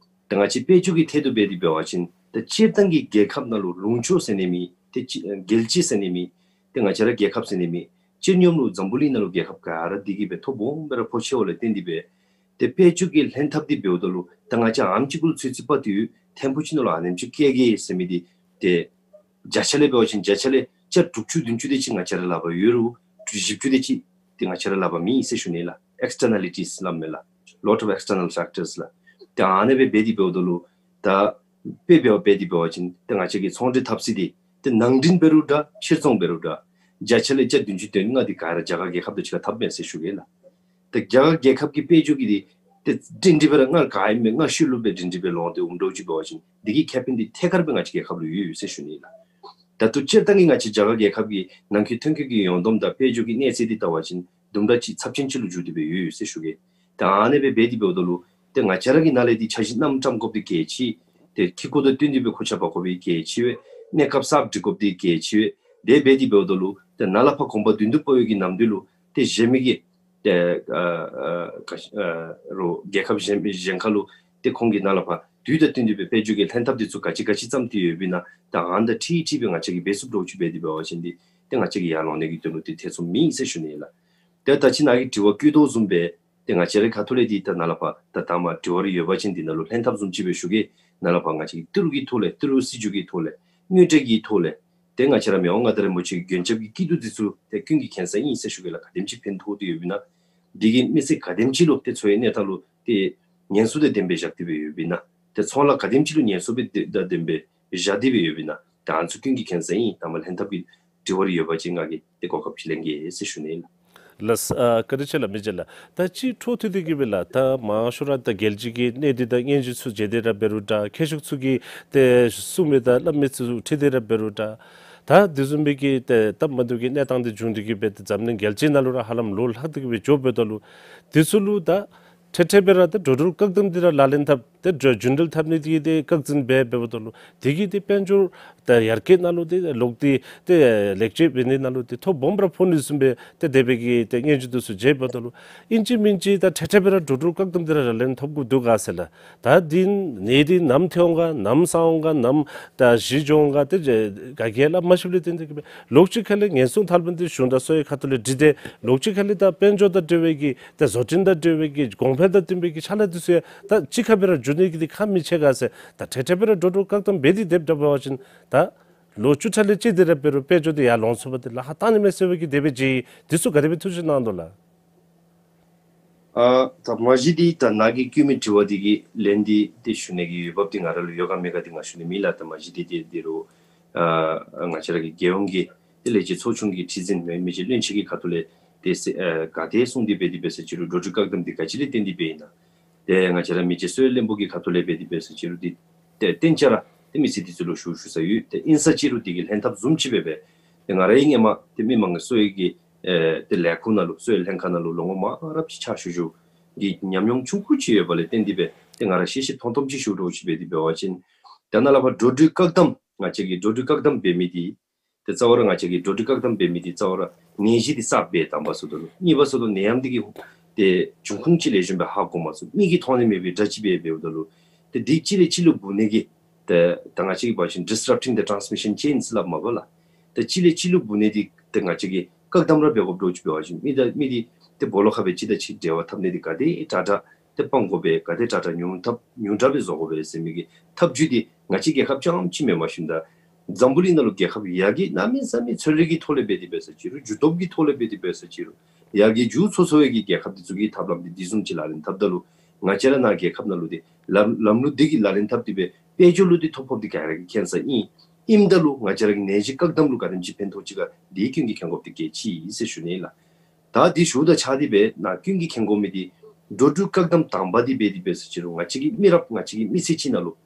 ད་ང་བཅས་དཔལ་འབྱོར་གྱི་ཐད་དུ་འབད་དེ་འབད་བ་ཅིན་ད་སྤྱིར་བཏང་གི་རྒྱལ་ཁབ་ནང་ལུ་ལུང་ཕྱོགས་ཟེར་ནི་མེད། ཏེ་ཅི་རྒྱལ་སྤྱི་ཟེར་ནི་མེད། ཏེ་ང་བཅས་ར་རྒྱལ་ཁབ་ཟེར་ནི་མེད། སྤྱིར་སྙོམས་ལུ་འཛམ་བུ་གླིང་ནང་ལུ་རྒྱལ་ཁབ་ག་ར་འདི་གིས་སྦེ་ཐོ་སྦོམ་སྦེ་ར་ཕོག་ཆེཝ་ལས་བརྟེན་ཏེ་སྦེ་ཏེ་དཔལ་འབྱོར་གྱི་ལྷན་ཐབས་འདི་འབདཝ་ད་ལུ་ད་ང་བཅས་ཨམ་ཅིག་གུ་ལུ་ཚོད་རྩིས་འབད་དེ་ཐེངས་པོ་ཅིག་ནང་ལུ་ཨ་ནེམ་ཅིག་བཀལ་གེ་ཟེར་མི་འདི་ཏེ་བརྒྱ་ཆ་ལས་འབད་བ་ཅིན་བརྒྱ་ཆ་ལས་ཆ་དྲུག་ཅུ་བདུན་ཅུ་དེ་ཅིག་ང་བཅས་ར་ལག་པར་ཡོད་རུང་བཞི་བཅུ་དེ་ཅིག་ཏེ་ང་བཅས་ར་ལག་པར་མེད་ཟེར་ཞུ་ནི་ལགས། Externalities སླབ་མས་ལགས། Lot of external factors ལགས། ཏེ་ཨ་ནི་སྦེ་འབད་དེ་འབདཝ་ད་ལུ་ད་དཔེ་འབད་བ་འབད་དེ་འབད་བ་ཅིན་ཏེ་ང་བཅས་ཀྱི་ཚོང་འབྲེལ་འཐབ་ས་འདི་ཏེ་ནང་འདྲེན་འབད་རུང་འདྲ་ཕྱིར་ཚོང་འབད་རུང་འདྲ་བརྒྱ་ཆ་ལས་ཆ་བདུན་ཅུ་དོན་ལྔ་འདི་ག་ར་རྒྱ་གར་རྒྱལ་ཁབ་དང་གཅིག་ཁར་འཐབ་མས་ཟེར་ཞུ་གེ་ལགས། ཏེ་རྒྱ་གར་རྒྱལ་ཁབ་ཀྱི་དཔལ་འབྱོར་གྱི་འདི་ཏེ་སྒྲིང་སྒྲི་སྦེ་ར་སྔར་ག་ཨིནམ་སྦེ་སྔར་ཤུལ་ལུ་སྦེ་སྒྲིང་སྒྲི་སྦེ་ལོང་སྟེ་འོངམ་འདྲཝ་ཅིག་འབད་བ་ཅིན་འདི་གི་ཁེ་ཕན་འདི་ཐད་ཀར་སྦེ་ང་བཅས་རྒྱལ་ཁབ་ལུ་ཡོད་ཡོད་ཟེར་ཞུ་ནི་ལགས། ད་ལྟོ་སྤྱིར་བཏང་གི་ང་བཅས་རྒྱ་གར་རྒྱལ་ཁབ་ཀྱི་ནང་འཁོད་ཐོན་སྐྱེད་ཀྱི་ཡོངས་བསྡོམས་དང་དཔལ་འབྱོར་གྱི་གནས་ཚད་འདི་བལྟ་བ་ཅིན་དུམ་གྲ་ཅིག་ཚབས་ཆེན་ཅིག་ལུ་འགྱུར་ཏེ་སྦེ་ཡོད་ཡོད་ཟེར་ཞུ་གེ། ད་ཨ་ནི་སྦེ་འབད་དེ་འབདཝ་ད་ལུ་ཏེ་ང་བཅས་ར་གི་ནང་ལས་འདི་འཆར་གཞི་བསྣམ་བཀྲམ་དགོཔ་འདི་གལ་ཆེ། ཏེ་ཁེ་ཀོ་དང་བསྟུན་ཏེ་སྦེ་ཁུར་ཆ་འབག་དགོ་པའི་གལ་ཆེ་བས། གནས་སྐབས་གསརཔ་སྒྲིག་དགོཔ་འདི་གལ་ཆེ་བས། དེ་འབད་དེ་འབདཝ་ད་ལུ་ཏེ་ནཱ་ལས་ཕར་གོམ་པ་མདུན་དུ་སྤོ་བའི་གི་ནམ་དུས་ལུ་ཏེ་གཞན་མི་གིས་ཏེ་ཨ་ཨ་ག་ཨ་རོགས་རྒྱལ་ཁབ་གཞན་གཞན་ཁ་ལུ་ཏེ་ཁོང་གིས་ནཱ་ལས་ཕར་དུས་དང་བསྟུན་ཏེ་སྦེ་དཔལ་འབྱོར་གྱི་ལྷན་ཐབས་འདི་ཚུ་ག་ཅི་ག་ཅི་བརྩམས་ཏེ་ཡོདཔ་ཨིན་ན་ད་ཨ་ནི་དང་འཁྲིལ་འཁྲིལ་སྦེ་ང་བཅས་ཀྱིས་འབད་ཚུགསཔ་འདྲཝ་ཅིག་འབད་དེ་འབད་བ་ཅིན་འདི་ཏེ་ང་བཅས་ཀྱི་ཡར་ལོང་ནི་གི་དོན་ལུ་འདི་ཐེ་ཚོམ་མེད་ཟེར་ཞུ་ནི་ལགས། ཏེ་ད་ཅི་ནཱ་གིས་དྲི་བ་བཀོད་དོ་བཟུམ་སྦེ་ཏེ་ང་བཅས་རའི་ཁ་ཐུག་ལས་འདི་ད་ནཱ་ལས་ཕར་ད་ད་མ་དྲི་བ་རེ་ཡོད་པ་ཅིན་འདི་ནང་ལུ་ལྷན་ཐབས་བཟུམ་ཅིག་སྦེ་ཞུ་གེ། ནཱ་ལས་ཕར་ང་བཅས་ཀྱི་ཏི་རུ་གི་ཐོག་ལས་ཏི་རུ་སྲིད་བྱུས་ཀྱི་ཐོག་ལས་དངུལ་འབྲེལ་གྱི་ཐོག་ལས་ཏེ་ང་བཅས་ར་མི་དབང་མངའ་བདག་རིན་པོ་ཆེ་གི་མགོན་སྐྱབས་ཀྱི་སྐྱིད་སྡུག་འདི་ཚུ་ཏེ་ཀུན་གྱིས་མཁྱེན་གསལ་ཨིན་ཟེར་ཞུ་གེ་ལགས། ག་དེམ་ཅིག་ཕན་ཐོགས་ཏེ་ཡོདཔ་ཨིན་ན། འདི་གིས་མི་སེར་ག་དེམ་ཅིག་ལུ་ཏེ་འཚོ་བའི་གནས་སྟངས་ལུ་ཏེ་ཉེན་སྲུང་དང་ལྡན་པའི་བཞག་སྟེ་སྦེ་ཡོདཔ་ཨིན་ན། ཏེ་ཚོང་ལཱ་ག་དེམ་ཅིག་ལུ་ཉེན་སྲུང་སྦེ་དང་ལྡན་པའི་བཞག་སྟེ་སྦེ་ཡོདཔ་ཨིན་ན། ད་ཨ་ནི་ཚུ་ཀུན་གྱིས་མཁྱེན་གསལ་ཨིན། ད་མ་ལྷན་ཐབས་ཀྱི་དྲི་བ་རེ་ཡོད་པ་ཅིན་ང་གིས་ཏེ་གོ་སྐབས་ཅིག་ལེན་གེ་ཟེར་ཞུ་ནི་ལགས། ལགས་ཨ་བཀའ་དྲིན་ཆེ་ལགས་མི་རྗེ་ལགས། ད་ཅི་འཕྲོ་མཐུད་དེ་གིས་སྦེ་ལགས་ད་མང་ཤོས་ར་ད་རྒྱལ་སྤྱི་གི་གནས་སྡུད་དང་སྙན་ཞུ་ཚུ་མཇལ་ཏེ་ར་འབད་རུང་འདྲ་མཁས་མཆོག་ཚུ་གིས་ཏེ་གསུང་མི་དང་སླབ་མི་ཚུ་འཁྲིལ་ཏེ་ར་འབད་རུང་འདྲ་ད་དེ་བཟུམ་སྦེ་གི་ཏེ་སྟབས་མ་བདེཝ་གི་གནས་སྟངས་འདི་བྱུང་སྟེ་གིས་སྦེ་ཏེ་འཛམ་གླིང་རྒྱལ་སྤྱི་ནང་ལུ་ར་ཧ་ལམ་ལོག་ལྷག་སྟེ་གིས་སྦེ་འགྱོ་འབདཝ་ད་ལུ་དེ་ཚུ་ལུ་ད་འཕྲལ་འཕྲལ་སྦེ་ར་ཏེ་འགྲོ་འགྲུལ་བཀག་དམ་འདི་ར་ལག་ལེན་འཐབ་ཏེ་འགྲོ་རྒྱུ་འགྲུལ་འཐབ་ནི་འདི་ཏེ་བཀག་འཛིན་འབད་འབདཝ་ད་ལུ་དེ་གིས་ཏེ་དཔལ་འབྱོར་ད་ཡར་རྒྱས་ནང་ལུ་ཏེ་ལོག་སྟེ་ཏེ་ལེགས་བཅོས་འབད་ནི་ནང་ལུ་ཏེ་ཐོ་སྦོམ་ར་ཕོག་ནི་བཟུམ་སྦེ་ཏེ་དེ་སྦེ་གི་ཏེ་སྙན་ཞུ་འདི་ཚུ་མཇལཝ་ད་ལུ་ཨིན་ཅི་མིན་ཅི་ད་འཕྲལ་འཕྲལ་སྦེ་ར་འགྲོ་འགྲུལ་བཀག་དམ་འདི་ར་ལག་ལེན་འཐབ་དགོཔ་འདུག་ག་ཟེར་ལགས། ད་འདི་ནད་འདི་ནམ་ཐོན་འོང་ག་ནམ་སངས་འོང་ག་ནམ་ད་ཞི་འགྱོ་འོང་ག་ཏེ་ག་གིས་ཡང་སླབ་མ་ཤེསཔ་ལས་བརྟེན་ཏེ་གིས་སྦེ་ལོགས་ཅིག་ཁ་ལས་ཉེན་སྲུང་ཐབས་ལམ་འདི་གཞུང་དང་གསོ་བའི་ཁ་ཐུག་ལས་སྒྲིག་སྟེ་ལོགས་ཅིག་ཁ་ལས་ད་དཔལ་འབྱོར་དང་འབྲེལ་བའི་གི་ཏེ་བཟོ་སྐྲུན་དང་འབྲེལ་བའི་གི་གོང་འཕེལ་དང་བསྟུན་པའི་གི་ཕྱག་ལཱ་འདི་ཚུ་ཡང་ད་གཅིག་ཁར་སྦེ་ར་འགྱོ་ནི་གི་འདི་ཁག་མི་ཆེ་ག་ཟེར། ད་འཕྲལ་འཕྲལ་སྦེ་ར་འགྲོ་འགྲུལ་བཀག་དམ་འབད་དེ་སྡོདཔ་ད་འབད་བ་ཅིན་ད་ལོ་བཅུ་ཕྲག་ལས་བཅད་དེ་ར་འབད་རུང་དཔལ་འབྱོར་འདི་ཡར་ལོང་ཚུགས་པ་འདི་ལཱ་ཁག་གཏང་ནི་མས་ཟེར་བའི་གི་དེ་སྦེ་མཇལ་ཡི། འདི་ཚུ་ག་དེ་སྦེ་ཐུགས་བཞེད་གནང་དོ་ལགས། ཨ་ད་མ་གཞི་འདི་ད་ནཱ་གིས་བཀོད་མི་དྲི་བ་འདི་གི་ལན་འདི་ཏེ་ཞུ་ནི་གི་འོས་འབབ་འདི་ང་ར་ལུ་ཡོད་ག་མེད་ག་འདི་ང་ཞུ་ནི་མེད་ལགས། ད་མ་གཞི་འདི་ཏེ་འདི་རུང་ཨ་ང་བཅས་ར་གི་རྒྱལ་ཡོངས་ཀྱི་ཏེ་ལས་བྱེད་ཚོགས་ཆུང་གི་ཁྲི་འཛིན་མི་མི་རྗེ་བློན་ཆེན་གྱི་ཁ་ཐུག་ལས་ཏེ་ཟེར་ཨ་ག་དེ་གསུངས་ཏེ་འབད་དེ་འབད་ས་ཅི་རུང་འགྲོ་འགྲུལ་བཀག་དམ་འདི་ག་ཅི་ལས་བརྟེན་ཏེ་འབད་ཨིན་ན། ཏེ་ང་བཅས་ར་མི་རྗེ་གསོ་བའི་བློན་པོ་གི་ཁ་ཐུག་ལས་འབད་དེ་འབད་ས་ཅི་རུང་འདི་ཏེ་གཏན་འཇགས་ར་ཏེ་མི་སེར་འདི་ཚུ་ལུ་ཞུ་ཞུ་ས་ཡོད། ཏེ་ཨིན་ས་ཅི་རུང་འདི་གི་ལྷན་ཐབས་བཟུམ་ཅིག་སྦེ་སྦེ་ཏེ་ང་ར་ཡང་སྔོན་མ་ཏེ་མི་མང་གི་གསོ་བའི་གི་ཨེ་ཏེ་ལས་ཁུངས་ནང་ལུ་གསོ་བའི་ལྷན་ཁག་ནང་ལུ་ལོ་ངོ་མང་རབས་ཅིག་ཕྱག་ཞུ་ཞུ་གི་ཉམས་མྱོང་ཆུང་ཀུ་ཅིག་ཡོད་པ་ལས་བརྟེན་ཏེ་སྦེ་ཏེ་ང་ར་ཤེས་ཤེས་མཐོང་མཐོངམ་ཅིག་ཞུ་འདྲཝ་ཅིག་འབད་དེ་འབད་བ་ཅིན་ད་ནཱ་ལས་ཕར་འགྲོ་འགྲུལ་བཀག་དམ་ང་བཅས་ཀྱིས་འགྲོ་འགྲུལ་བཀག་དམ་འབད་མི་འདི་ཏེ་རྩ་བ་ར་ང་བཅས་ཀྱིས་འགྲོ་འགྲུལ་བཀག་དམ་འབད་མི་འདི་རྩ་བ་ར་ནད་གཞི་འདི་གསརཔ་སྦེ་དང་པ་ཟེརཝ་ད་ལུ་གཉིས་པ་ཟེརཝ་ད་ལུ་ནད་ཡམས་འདི་གིས་ཏེ་འབྱུང་ཁུངས་ཅིག་ལེགས་ཤོམ་སྦེ་ཧ་གོ་མ་ཚུགས། མིག་གིས་མཐོང་ནི་མེད་པའི་དྲག་ཅིག་སྦེ་འབདཝ་ད་ལུ་ཏེ་འདི་གཅིག་ལས་གཅིག་ལུ་འབུ་ནི་གི་ཏེ་ད་ང་བཅས་ཀྱིས་འབད་བ་ཅིན་disrupting the transmission chains སླབ་མས་པ་ལགས། ཏེ་གཅིག་ལས་གཅིག་ལུ་འབུ་ནི་འདི་ཏེ་ང་བཅས་ཀྱིས་བཀག་དམ་ར་འབད་དགོཔ་འདྲཝ་ཅིག་འབད་བ་ཅིན་མི་ད་མི་འདི་ཏེ་སྦོ་ལོགས་ཁར་སྦེ་གཅིག་དང་གཅིག་འབྲེལ་བ་འཐབ་ནི་འདི་ག་དེ་དྲག་དྲག་ཏེ་སྤང་དགོ་པས། ག་དེ་དྲག་དྲག་ཉུང་འཐབ་ཉུང་དྲགས་སྦེ་བཟོ་དགོ་པས་ཟེར་མི་གི་ཐབས་བྱུས་འདི་ང་བཅས་རྒྱལ་ཁབ་རྐྱངམ་ཅིག་མེན་པར་ཞིནམ་ད་འཛམ་བུ་གླིང་ནང་ལུ་རྒྱལ་ཁབ་ཡར་རྒྱས་གནམ་མེད་ས་མེད་ཚན་རིག་གི་ཐོག་ལས་འབད་དེ་འབད་ས་ཅི་རུང་རྒྱུ་སྟོབས་ཀྱི་ཐོག་ལས་འབད་དེ་འབད་ས་ཅི་རུང་ཡར་རྒྱས་འགྱོ་ཚུགས་ཚུགས་པའི་གི་རྒྱལ་ཁབ་འདི་ཚུ་གིས་ཐབས་ལམ་འདི་འདི་བཟུམ་ཅིག་ལག་ལེན་འཐབ་ད་ལུ་ང་བཅས་ར་ནཱ་རྒྱལ་ཁབ་ནང་ལུ་འདི་ལམ་ལམ་ལུགས་འདི་གི་ལག་ལེན་འཐབ་སྟེ་སྦེ་དཔལ་འབྱོར་ལུ་འདི་ཐོ་ཕོགཔ་འདི་ག་ར་གིས་མཁྱེན་ས་ཨིན། ཨིནམ་ད་ལུ་ང་བཅས་ར་གི་ནད་གཞི་བཀག་དམ་ལུ་ག་དེམ་ཅིག་ཕན་ཐོགས་ཅི་ག་འདི་ཀུན་གྱིས་མཁྱེན་དགོཔ་འདི་གལ་ཆེ་ཟེར་ཞུ་ནི་ལགས། ད་འདི་ཞུཝ་དང་ཆ་འདི་སྦེ་ནཱ་ཀུན་གྱིས་མཁྱེན་དགོ་མི་འདི་འགྲོ་འགྲུལ་བཀག་དམ་དང་པ་འདི་འབད་དེ་འབད་ས་ཅི་རུང་ང་བཅས་ཀྱི་མི་རབས་ང་བཅས་ཀྱི་མི་ཚེ་ཅིག་ནང་ལུ་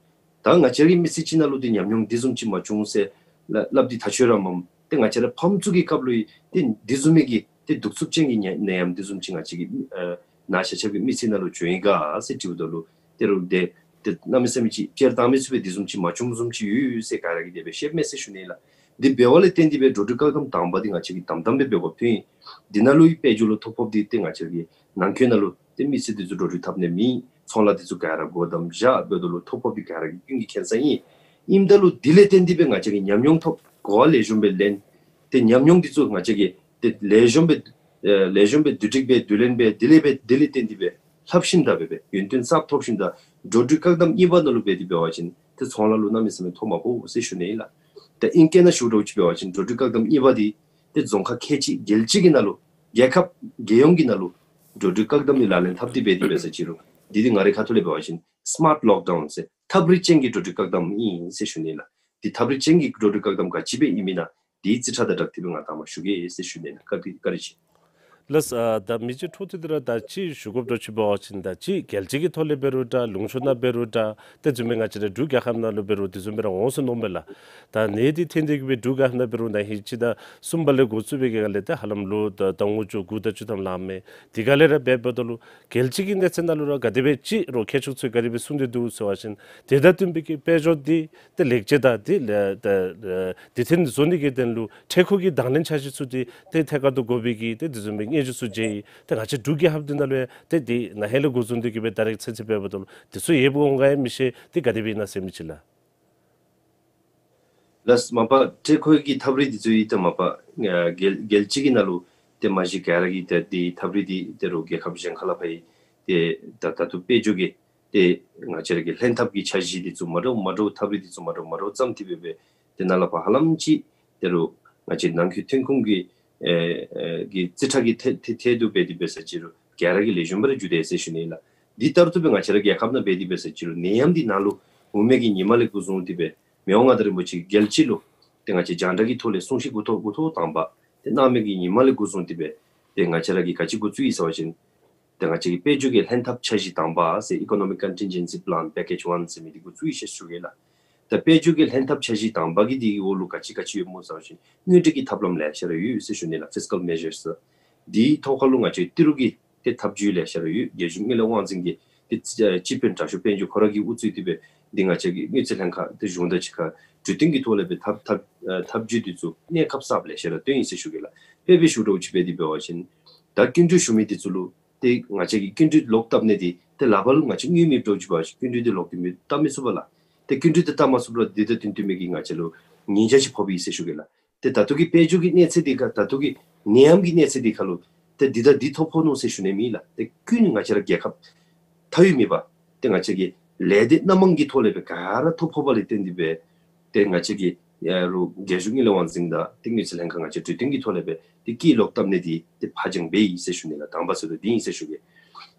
ད་ང་བཅས་རའི་མི་ཚེ་གཅིག་ནང་ལུ་ཏེ་ཉམས་མྱོང་འདི་བཟུམ་ཅིག་མ་བྱུང་ཟེར་སླབ་སྟེ་ཐག་ཆོད་ར་མས། ཏེ་ང་བཅས་ར་ཕམ་ཚུ་གི་སྐབས་ལུ་ཡང་ཏེ་འདི་བཟུམ་མའི་གི་ཏེ་གདུག་རྩུབ་ཅན་གྱི་ནད་ནད་ཡམས་འདི་བཟུམ་ཅིག་ང་བཅས་ཀྱིས་ཨ་ནཱ་ཤ་ཆབ་ཀྱི་མི་ཚེ་ནང་ལུ་བྱུང་ཡི་ག་ཟེར་དྲིཝ་ད་ལུ་ཏེ་རུང་ཏེ་ཏེ་གནམ་མེད་ས་མེད་ཅིག་སྤྱིར་བཏང་མི་ཚུ་སྦེ་འདི་བཟུམ་ཅིག་མ་བྱུངམ་བཟུམ་ཅིག་ཡོད་ཡོད་ཟེར་ག་ར་གིས་དེ་སྦེ་ཤེསཔ་མས་ཟེར་ཞུ་ནི་ལགས། དེ་འབདཝ་ལས་བརྟེན་ཏེ་སྦེ་འགྲོ་འགྲུལ་བཀག་དམ་དང་པ་འདི་ང་བཅས་ཀྱིས་དམ་དམ་སྦེ་འབད་དགོཔ་ཐོན་ཡི། འདི་ནང་ལུ་ཡང་དཔལ་འབྱོར་ལུ་ཐོ་ཕོགཔ་འདི་ཏེ་ང་བཅས་ཀྱི་ནང་འཁོད་ནང་ལུ་ཏེ་མི་ཚེ་འདི་ཚུ་འགྲོ་འགྲུལ་འཐབ་ནི་མེད། ཚོང་ལཱ་འདི་ཚུ་ག་ར་སྒོ་བསྡམ་བཞག་འབདཝ་ད་ལུ་ཐོ་ཕོགཔ་འདི་ག་ར་གིས་ཀུན་གྱིས་མཁྱེན་གསལ་ཨིན། ཨིནམ་ད་ལུ་དེ་ལས་བརྟེན་ཏེ་སྦེ་ང་བཅས་ཀྱིས་ཉམས་མྱོང་ཐོབ། གོ་བ་ལེགས་ཤོམ་སྦེ་ལེན། ཏེ་ཉམས་མྱོང་འདི་ཚུ་ང་བཅས་ཀྱིས་ཏེ་ལེགས་ཤོམ་སྦེ་ཨེ་ལེགས་ཤོམ་སྦེ་བསྡུ་སྒྲིག་འབད་བསྡུ་ལེན་འབད་དེ་ལས་འབད་དེ་ལས་བརྟེན་ཏེ་སྦེ་ལྷབ་ཞིནམ་ད་འབད་འབད་ཡོན་ཏན་གསརཔ་ཐོབ་ཞིནམ་ད་འགྲོ་འགྲུལ་བཀག་དམ་གཉིས་པ་ནང་ལུ་འབད་དེ་འབད་བ་ཅིན་ཏེ་ཚོང་ལཱ་ལུ་གནམ་མེད་ས་མེད་ཐོ་མ་ཕོག་ཟེར་ཞུ་ནི་ཨིན་ལགས། ཏེ་ཨིང་སྐད་ནང་ཞུ་དོ་ཅིག་འབད་བ་ཅིན་འགྲོ་འགྲུལ་བཀག་དམ་གཉིས་པ་འདི་ཏེ་རྫོང་ཁག་ཁལ་གཅིག་རྒྱལ་སྤྱི་གི་ནང་ལུ་རྒྱལ་ཁབ་རྒྱལ་ཡོངས་ཀྱི་ནང་ལུ་འགྲོ་འགྲུལ་བཀག་དམ་གྱི་ལག་ལེན་འཐབ་སྟེ་འབད་དེ་འབད་ས་ཅིག་རུང་འདི་འདི་ང་རའི་ཁ་ཐུག་ལས་འབད་བ་ཅིན་སི་མཱརཊ་ལོག་ཌའུན་ཟེར་ཐབས་རིག་ཅན་གྱི་འགྲོ་འགྲུལ་བཀག་དམ་ཨིན་ཟེར་ཞུ་ནི་ལགས། འདི་ཐབས་རིག་ཅན་གྱི་འགྲོ་འགྲུལ་བཀག་དམ་ག་ཅི་སྦེ་ཨིན་མི་ན་འདི་རྩིས་ཁྲ་དང་སྦྲགས་ཏེ་སྦེ་ང་དང་པ་ཞུ་གེ་ཟེར་ཞུ་ནི་ལགས། བཀའ་དྲིན་བཀའ་དྲིན་ཆེ། ལགས་སོ། ཨ་ད་མི་རྗེ་འཕྲོ་མཐུད་དེ་ར་ད་ཅིག་ཞུ་དགོཔ་འདྲཝ་ཅིག་འབད་བ་ཅིན་ད་ཅིག་རྒྱལ་སྤྱི་གི་ཐོག་ལས་འབད་རུང་འདྲ་ལུང་ཕྱོགས་ནང་འབད་རུང་འདྲ་དེ་བཟུམ་སྦེ་ང་བཅས་ར་འབྲུག་རྒྱལ་ཁབ་ནང་ལུ་འབད་རུང་དེ་བཟུམ་སྦེ་ར་འོང་སོ་ནུག་མས་ལགས། ད་ནད་འདི་ཐོན་ཏེ་གི་སྦེ་འབྲུག་རྒྱལ་ཁབ་ནང་འབད་རུང་ན་ཧིང་སྤྱི་ཟླ་གསུམ་པ་ལས་འགོ་བཙུགས་པའི་སྒང་ལས་ཏེ་ཧ་ལམ་ལོ་ཟླ་ཟླ་ངོ་བཅུ་དགུ་དང་བཅུ་ཐམ་ལང་མས། དེ་སྒང་ལས་ར་འབད་འབདཝ་ད་ལུ་རྒྱལ་སྤྱི་གི་གནས་ཚད་ནང་ལུ་ར་ག་དེ་སྦེ་ཅིག་རོགས་མཁས་མཆོག་ཚུ་ག་དེ་སྦེ་གསུངས་ཏེ་འདུག་ཟེར་བ་ཅིན་དེ་དང་བསྟུན་པའི་གི་དཔལ་འབྱོར་འདི་ཏེ་ལེགས་བཅོས་དང་འདི་ལས་ཏེ་ཨེ་དེ་ཐོན་བཟོ་ནི་གི་དོན་ལུ་འཕྲལ་འཁོར་གྱི་དང་ལེན་འཆར་གཞི་ཚུ་འདི་ཏེ་ཐད་ཀར་དུ་དགོ་པའི་གི་ཏེ་དེ་བཟུམ་སྦེ་སྙན་ཞུ་ཚུ་མཇལ་ཡི། ཏེ་ང་བཅས་འབྲུག་རྒྱལ་ཁབ་འདི་ནང་ལུ་ཡང་ཏེ་འདི་ན་ཧིང་ལས་འགོ་བཟུང་སྟེ་གི་སྦེ་ད་རེས་ཚུན་ཚོད་འབད་འབདཝ་ད་ལུ་དེ་ཚུ་ཡོདཔ་འོང་ག་ཡང་མི་ཤེས། ཏེ་ག་དེ་སྦེ་ཨིན་ན་ཟེར་མི་ཅིག་ལགས། ལགས་སོ། མ་པ་འཕྲལ་འཁོར་གྱི་ཐབས་རིག་འདི་ཚུ་ཡང་ཏེ་མ་པ་ཨ་རྒྱལ་རྒྱལ་སྤྱི་གི་ནང་ལུ་ཏེ་མ་གཞི་ག་ར་གིས་ཏེ་འདི་ཐབས་རིག་འདི་ཏེ་རོགས་རྒྱལ་ཁབ་གཞན་ཁ་ལས་ཕར་ཡང་ཏེ་ད་ད་ལྟོ་དཔལ་འབྱོར་གྱི་ཏེ་ང་བཅས་ར་གི་ལྷན་ཐབས་ཀྱི་འཆར་གཞི་འདི་ཚུ་མ་འདྲཝ་མ་འདྲཝ་ཐབས་རིག་འདི་ཚུ་མ་འདྲཝ་མ་འདྲཝ་བརྩམས་ཏེ་སྦེ་སྦེ་ཏེ་ནཱ་ལས་ཕར་ཧ་ལམ་ཅིག་ཏེ་རོགས་ང་བཅས་ནང་འཁོད་ཐོན་ཁུངས་ཀྱི་ཨེ་ཨེ་གི་རྩིས་ཁྲ་གི་ཐད་ཐད་ཐད་དུ་འབད་དེ་འབད་ས་ཅིག་རུང་ག་ར་གིས་ལེགས་ཤོམ་སྦེ་ར་འགྱོ་དེས་ཟེར་ཞུ་ནི་ལགས། འདི་ལྟར་དུ་སྦེ་ང་བཅས་ར་རྒྱལ་ཁབ་ནང་འབད་དེ་འབད་ས་ཅིག་རུང་ནད་ཡམས་འདི་ནཱ་ལུ་འོང་མི་གི་ཉིནམ་ལས་འགོ་བཟུང་སྟེ་སྦེ་མི་དབང་མངའ་བདག་རིན་པོ་ཆེ་རྒྱལ་སྤྱི་ལུ་ཏེ་ང་བཅས་རྒྱང་བསྒྲགས་ཀྱི་ཐོག་ལས་གསུང་བཤད་འགོ་ཐོག་འགོ་ཐོག་དང་པ་ཏེ་གནང་མི་གི་ཉིནམ་ལས་འགོ་བཟུང་སྟེ་སྦེ་ཏེ་ང་བཅས་ར་གིས་ག་ཅི་འགོ་བཙུགས་ཡི་ཟེར་བ་ཅིན་ཏེ་ང་བཅས་ཀྱི་དཔལ་འབྱོར་གྱི་ལྷན་ཐབས་འཆར་གཞི་དང་པ་ཟེར་Economic Contingency Plan Package One ཟེར་མི་འདི་འགོ་བཙུགས་ཡི་ཟེར་ཞུ་གེ་ལགས། ད་དཔལ་འབྱོར་གྱི་ལྷན་ཐབས་འཆར་གཞི་དང་པ་གི་འདི་གི་འོག་ལུ་ག་ཅི་ག་ཅི་ཡོདཔ་སྨོ་ཟེར་བ་ཅིན་དངུལ་འབྲེལ་གྱི་ཐབས་ལམ་ལེ་ཤ་ར་ཡོད་ཟེར་ཞུ་ནི་ལགས། Fiscal Measures ཟེར་འདི་ཐོག་ཁར་ལུ་ང་བཅས་ཏི་རུ་གི་ཏེ་ཐབས་ཇུས་ལེ་ཤ་ར་ཡོད། རྒྱལ་གཞུང་དངུལ་ལས་དབང་འཛིན་གྱི་ཏེ་སྤྱི་ཨེ་སྤྱི་དཔོན་དྲག་ཤོས་དཔལ་འབྱོར་ཁོ་ར་གིས་དབུ་གཙོས་ཏེ་སྦེ་འདི་ང་བཅས་ཀྱི་དངུལ་རྩིས་ལྷན་ཁག་ཏེ་གཞུང་དང་གཅིག་ཁར་གྲོས་བསྟུན་གྱི་ཐོག་ལས་སྦེ་ཐབས་ཐབས་ཨེ་ཐབས་ཇུས་འདི་ཚུ་གནས་སྐབས་གསརཔ་ལེ་ཤ་ར་བཏོན་ཡི་ཟེར་ཞུ་གེ་ལགས། དཔེ་སྦེ་ཞུ་དོ་ཅིག་འབད་དེ་འབད་བ་ཅིན་ད་སྐྱིན་འགྲུལ་ཞུ་མི་འདི་ཚུ་ལུ་ཏེ་ང་བཅས་ཀྱིས་སྐྱིན་འགྲུལ་ལོག་བཏབ་ནི་འདི་ཏེ་ལག་པར་ལུ་ང་བཅས་དངུལ་མེདཔ་འདྲཝ་ཅིག་འབད་བ་ཅིན་སྐྱིན་འགྲུལ་འདི་ལོག་སྟེ་མི་བཏབ་མི་ཚུགས་པས་ལགས། ཏེ་སྐྱིན་འགྲུལ་འདི་བཏབ་མ་ཚུགསཔ་ད་འདི་དང་བསྟུན་བསྟུན་མི་གི་ང་བཅས་ལུ་ཉེས་བྱ་ཅིག་ཕོགཔ་ཨིན་ཟེར་ཞུ་གེ་ལགས། ཏེ་ད་ལྟོ་གི་དཔལ་འབྱོར་གྱི་གནས་ཚད་འདི་ཁར་ད་ལྟོ་གི་ནད་ཡམས་ཀྱི་གནས་ཚད་འདི་ཁར་ལུ་ཏེ་འདི་དང་འདི་ཐོ་ཕོག་ནུག་ཟེར་ཞུ་ནི་མེད་ལགས། ཏེ་ཀུན་ང་བཅས་ར་རྒྱལ་ཁབ་མཐའ་དབུས་མེད་པར་ཏེ་ང་བཅས་ཀྱི་ལས་སྡེ་སྣ་མང་གི་ཐོག་ལས་སྦེ་ག་ར་ཐོ་ཕོག་པ་ལས་བརྟེན་ཏེ་སྦེ་ཏེ་ང་བཅས་ཀྱི་ཡ་རུང་རྒྱལ་གཞུང་དངུལ་ལས་དབང་འཛིན་དང་ཏེ་དངུལ་རྩིས་ལྷན་ཁག་ང་བཅས་གྲོས་བསྟུན་གྱི་ཐོག་ལས་སྦེ་ཏེ་སྐྱིད་ལོག་བཏབ་ནི་འདི་ཏེ་ཕར་འགྱངས་འབད་ཡི་ཟེར་ཞུ་ནི་ལགས། དང་པ་ཟེར་དོ་འདི་ཨིན་ཟེར་ཞུ་གེ།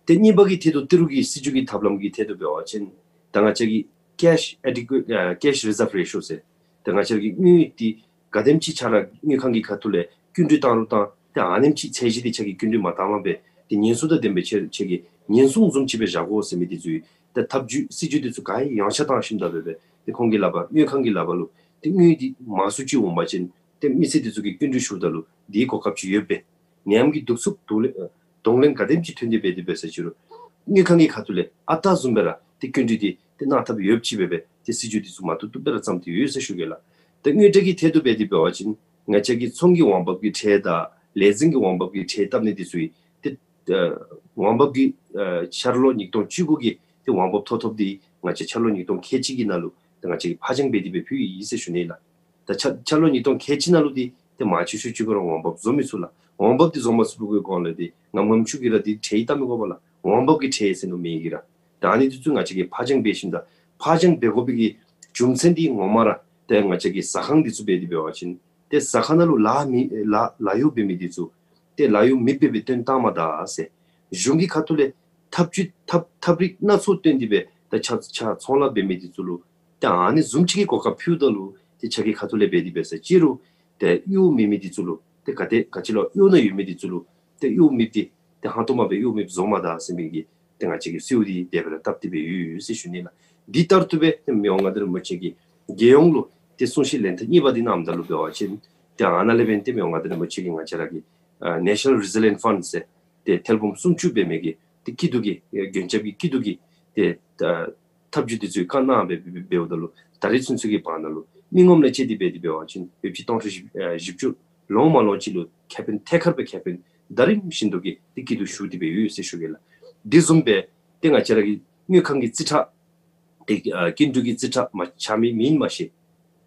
ཏེ་གཉིས་པ་གི་ཐད་དུ་ཏི་རུ་གི་སྲིད་བྱུས་ཀྱི་ཐབས་ལམ་གྱི་ཐད་དུ་འབད་བ་ཅིན་ད་ང་བཅས་ཀྱི་cash adequate ཨ་cash reserve ratio ཟེར་ཏེ་ང་བཅས་ཀྱི་དངུལ་འདི་ག་དེམ་ཅིག་ཁྱོད་ར་དངུལ་ཁང་གི་ཁ་ཐུག་ལས་སྐྱིན་འགྲུལ་བཏང་རུང་བཏང་ཏེ་ཨ་ནེམ་ཅིག་ཚད་གཞི་འདི་ཁྱོད་ཀྱིས་སྐྱིན་འགྲུལ་མ་བཏང་མ་འབད་ཏེ་ཉེན་སྲུང་དང་ལྡན་པའི་ཁྱོད་ཁྱོད་ཀྱིས་ཉེན་སྲུང་བཟུམ་ཅིག་སྦེ་བཞག་དགོ་ཟེར་མི་འདི་ཚུ་ཏེ་ཐབས་བྱུས་སྲིད་བྱུས་འདི་ཚུ་ག་ཡང་ཡངས་ཆག་བཏང་ཞིནམ་ད་འབད་འབད་ཏེ་ཁོང་གི་ལག་པར་དངུལ་ཁང་གི་ལག་པར་ལུ་ཏེ་དངུལ་འདི་མང་སུ་ཅིག་འོང་པ་ཅིན་ཏེ་མི་སེར་འདི་ཚུ་གིས་སྐྱིན་འགྲུལ་ཞུཝ་ད་ལུ་འདིའི་གོ་སྐབས་ཅིག་ཡོདཔ་སྦེ་ནད་ཡམས་ཀྱི་གདུག་རྩུབ་གདོང་ལེན་གདོང་ལེན་ག་དེམ་ཅིག་ཐོན་ཏེ་འབད་དེ་འབད་ས་ཅིག་རུང་དངུལ་ཁང་གི་ཁ་ཐུག་ལས་ཨ་རྟག་བཟུམ་སྦེ་ར་ཏེ་སྐྱིན་འགྲུལ་འདི་ཏེ་གནང་ཐབས་ཡོདཔ་ཅིག་འབད་འབད་ཏེ་སྲིད་བྱུས་འདི་ཚུ་མ་བཏུབ་བཏུབ་སྦེ་ར་བརྩམས་ཏེ་ཡོད་ཟེར་ཞུ་གེ་ལགས། ཏེ་དངུལ་འབྲེལ་གྱི་ཐད་དུ་འབད་དེ་འབད་བ་ཅིན་ང་བཅས་ཀྱི་ཚོང་གི་འོང་འབབ་ཀྱི་ཁྲལ་དང་ལས་འཛིན་གྱི་འོང་འབབ་ཀྱི་ཁྲལ་བཏབ་ནི་འདི་ཚུ་ཡང་ཏེ་ཨ་འོང་འབབ་ཀྱི་ཨ་འཆར་ལོ་ཉིས་སྟོང་བཅུ་དགུ་གི་ཏེ་འོང་འབབ་ཐོབ་ཐོབ་འདི་ང་བཅས་འཆར་ལོ་ཉིས་སྟོང་ཁལ་གཅིག་གི་ནང་ལུ་ཏེ་ང་བཅས་ཀྱིས་ཕར་འགྱངས་འབད་དེ་སྦེ་ཕུལ་ཡི་ཟེར་ཞུ་ནི་ལགས། ད་འཆར་འཆར་ལོ་ཉིས་སྟོང་ཁལ་གཅིག་ནང་ལུ་འདི་ཏེ་མང་ཆེ་ཤོས་ཅིག་གུ་ར་འོང་འབབ་བཟོ་མི་ཚུགས་ལགས། འོང་འབབ་འདི་བཟོ་མ་ཚུགས་པའི་སྒང་ལས་འདི་ངམ་ངམ་ཅིག་གིས་ར་འདི་ཁྲལ་བཏབ་མི་དགོ་པས་ལགས། འོང་འབབ་ཀྱི་ཁྲལ་ཟེར་མནོ་མི་གིས་ར། ད་ཨ་ནི་འདི་ཚུ་ང་བཅས་ཀྱིས་ཕར་འགྱངས་འབད་ཞིནམ་ད་ཕར་འགྱངས་འབད་དགོ་པའི་གི་རྒྱུ་མཚན་འདི་ངོ་མ་ར་ཏེ་ང་བཅས་ཀྱི་ཟ་ཁང་འདི་ཚུ་འབད་དེ་འབད་བ་ཅིན་ཏེ་ཟ་ཁང་ནང་ལུ་ལཱ་མེད་ལཱ་ལཱ་གཡོག་འབད་མི་འདི་ཚུ་ཏེ་ལཱ་གཡོག་མེདཔ་སྦེ་སྦེ་བཏོན་བཏང་མ་ད་ཟེར། གཞུང་གི་ཁ་ཐུག་ལས་ཐབས་བྱུས་ཐབས་ཐབས་རིག་སྣ་ཚོགས་བཏོན་ཏེ་སྦེ་ད་ཆ་ཆ་ཚོང་ལཱ་འབད་མི་འདི་ཚུ་ལུ་ཏེ་ཨ་ནི་བཟུམ་ཅིག་གི་གོ་སྐབས་ཕུལཝ་ད་ལུ་ཏེ་ཁྱོད་ཀྱི་ཁ་ཐུག་ལས་འབད་དེ་འབད་ས་ཅིག་རུང་ཏེ་གཡོག་མེད་མི་འདི་ཚུ་ལུ་ཏེ་ག་ཏེ་ག་ཅི་ལུ་གཡོག་ནང་ཡོད་མི་འདི་ཚུ་ལུ་ཏེ་གཡོག་མེདཔ་འདི་ཏེ་ཧང་སྟོང་མ་སྦེ་གཡོག་མེདཔ་བཟོ་མ་ད་ཟེར་མི་གི་ཏེ་ང་བཅས་ཀྱིས་གསོལཝ་འདི་དེ་སྦེ་ར་བཏབ་སྟེ་སྦེ་ཡོད་ཡོད་ཟེར་ཞུ་ནི་ལགས། འདི་ལྟར་དུ་སྦེ་ཏེ་མི་དབང་མངའ་བདག་རིན་པོ་ཆེ་གིས་རྒྱལ་ཡོངས་ལུ་ཏེ་གསུང་བཤད་ལན་ཐེངས་གཉིས་པ་འདི་གནངམ་ད་ལུ་འབད་བ་ཅིན་ཏེ་ཨ་ནཱ་ལས་འབདན་ཏེ་མི་དབང་མངའ་བདག་རིན་པོ་ཆེ་གིས་ང་བཅས་ར་གི་ཨ་National Resilience Fund ཟེར་ཏེ་ཐེར་འབུམ་སུམ་ཅུ་འབད་མི་གི་ཏེ་སྐྱིད་སྡུག་གི་ཨེ་མགྱོན་སྐྱབས་ཀྱི་སྐྱིད་སྡུག་གི་ཏེ་ཨ་ཐབས་བྱུས་འདི་ཚུ་བཀའ་གནང་སྦེ་འབད་འབདཝ་ད་ལུ་ད་རེས་ཚུན་ཚོད་ཀྱི་བར་ན་ལུ་མི་ངོམ་ལས་བཅད་དེ་འབད་དེ་འབད་བ་ཅིན་ཡོདཔ་ཅིག་སྟོང་ཕྲག་བཞི་ཨ་བཞི་བཅུ་ལོངས་མ་ལོངས་ཅིག་ལུ་ཁེ་ཕན་ཐད་ཀར་སྦེ་ཁེ་ཕན་ཟླ་རིམ་བཞིན་དུ་གི་ཏེ་སྐྱིད་སྡུག་ཞུ་སྟེ་སྦེ་ཡོད་ཟེར་ཞུ་གེ་ལགས། འདི་བཟུམ་སྦེ་ཏེ་ང་བཅས་ར་གི་དངུལ་ཁང་གི་རྩིས་ཁྲ་ཏེ་ཨ་སྐྱིན་འགྲུལ་གྱི་རྩིས་ཁྲ་མ་ཆགས་མི་མེན་མ་ཤེས།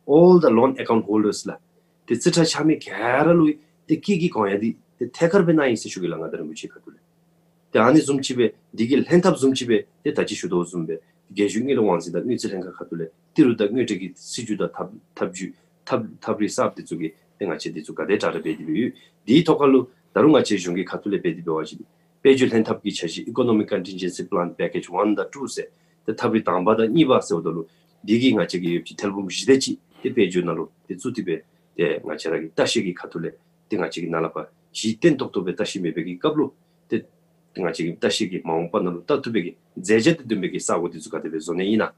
All the loan account holders ལགས། ཏེ་རྩིས་ཁྲ་ཆགས་མི་ག་ར་ལུ་ཏེ་སྐྱིད་ཀྱི་གོང་ཡང་འདི་ཏེ་ཐད་ཀར་སྦེ་གནང་ཡི་ཟེར་ཞུ་གེ་ལགས། མངའ་བདག་རིན་པོ་ཆེ་ཁ་ཐུག་ལས། ཏེ་ཨ་ནི་བཟུམ་ཅིག་སྦེ་འདི་གི་ལྷན་ཐབས་བཟུམ་ཅིག་སྦེ་ཏེ་ད་ཅི་ཞུ་དོ་བཟུམ་སྦེ་རྒྱལ་གཞུང་དངུལ་ལས་དབང་འཛིན་དང་དངུལ་རྩིས་ལྷན་ཁག་ཁ་ཐུག་ལས་ཏི་རུ་དང་དངུལ་འབྲེལ་གྱི་སྲིད་བྱུས་དང་ཐབས་ཐབས་བྱུས་ཐབས་ཐབས་རིག་གསརཔ་འདི་ཚུ་གི་ཏེ་ང་བཅས་འདི་ཚུ་ག་དེ་དྲག་དྲག་འབད་དེ་སྦེ་ཡོད། དེའི་ཐོག་ཁ་ལུ་ད་རུང་ང་བཅས་གཞུང་གི་ཁ་ཐུག་ལས་འབད་དེ་འབད་བ་ཅིན་དཔལ་འབྱོར་ལྷན་ཐབས་ཀྱི་འཆར་གཞི་Economic Contingency Plan Package one དང་two ཟེར་ཏེ་ཐབས་རིག་དང་པ་དང་གཉིས་པ་ཟེརཝ་ད་ལུ་འདི་གིས་ང་བཅས་ཀྱི་ཡོདཔ་ཅིག་ཐེར་འབུམ་བཞི་དེ་ཅིག་ཏེ་དཔལ་འབྱོར་ནང་ལུ་ཏེ་བཙུགས་ཏེ་སྦེ་ཏེ་ང་བཅས་ར་གི་ལྟ་བཤལ་གྱི་ཁ་ཐུག་ལས་ཏེ་ང་བཅས་ཀྱིས་ནཱ་ལས་ཕར་གཞི་བརྟན་ཏོག་ཏོ་སྦེ་ལྟ་བཤལ་མེད་པའི་གི་སྐབས་ལུ་ཏེ་ང་བཅས་ཀྱིས་ལྟ་བཤལ་གྱི་མ་འོངས་པ་ནང་ལུ་ལྟ་བཏུབ་པའི་གི་མཛད་རྗེས་དང་ལྡན་པའི་གི་ས་གོ་འདི་ཚུ་ག་དེ་སྦེ་བཟོ་ནི་ཨིན་ན།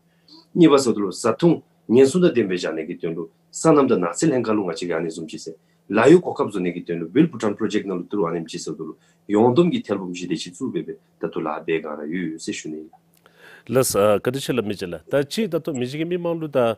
གཉིས་པ་ཟེརཝ་ད་ལུ་བཟའ་འཐུང་ཉེན་སྲུང་དང་ལྡན་པའི་བཞག་ནི་གི་དོན་ལུ་སོ་ནམ་དང་ནགས་ཚལ་ལྷན་ཁག་ལུ་ང་བཅས་ཀྱིས་ཨ་ནི་བཟུམ་ཅིག་ཟེར། ལཱ་གཡོག་གོ་སྐབས་བཟོ་ནི་གི་དོན་ལུ་བིལ་བྷུ་ཊཱན་པྲོ་ཇེཀཊ་ནང་ལུ་ཏི་རུ་ཨ་ནེམ་ཅིག་ཟེརཝ་ད་ལུ་ཡོངས་བསྡོམས་ཀྱི་ཐེར་འབུམ་བཞི་དེ་ཅིག་བཙུགས་སྦེ་སྦེ་ད་ལྟོ་ལཱ་འབད་ག་ར་ཡོད་ཡོད་ཟེར་ཞུ་ནི་ཨིན་ལགས། ལགས་སོ། ཨ་བཀའ་དྲིན་ཆེ་ལགས་མི་རྗེ་ལགས། ད་ཅི་ད་ལྟོ་མི་རྗེ་གིས་མི་མང་ལུ་ད་ཨ་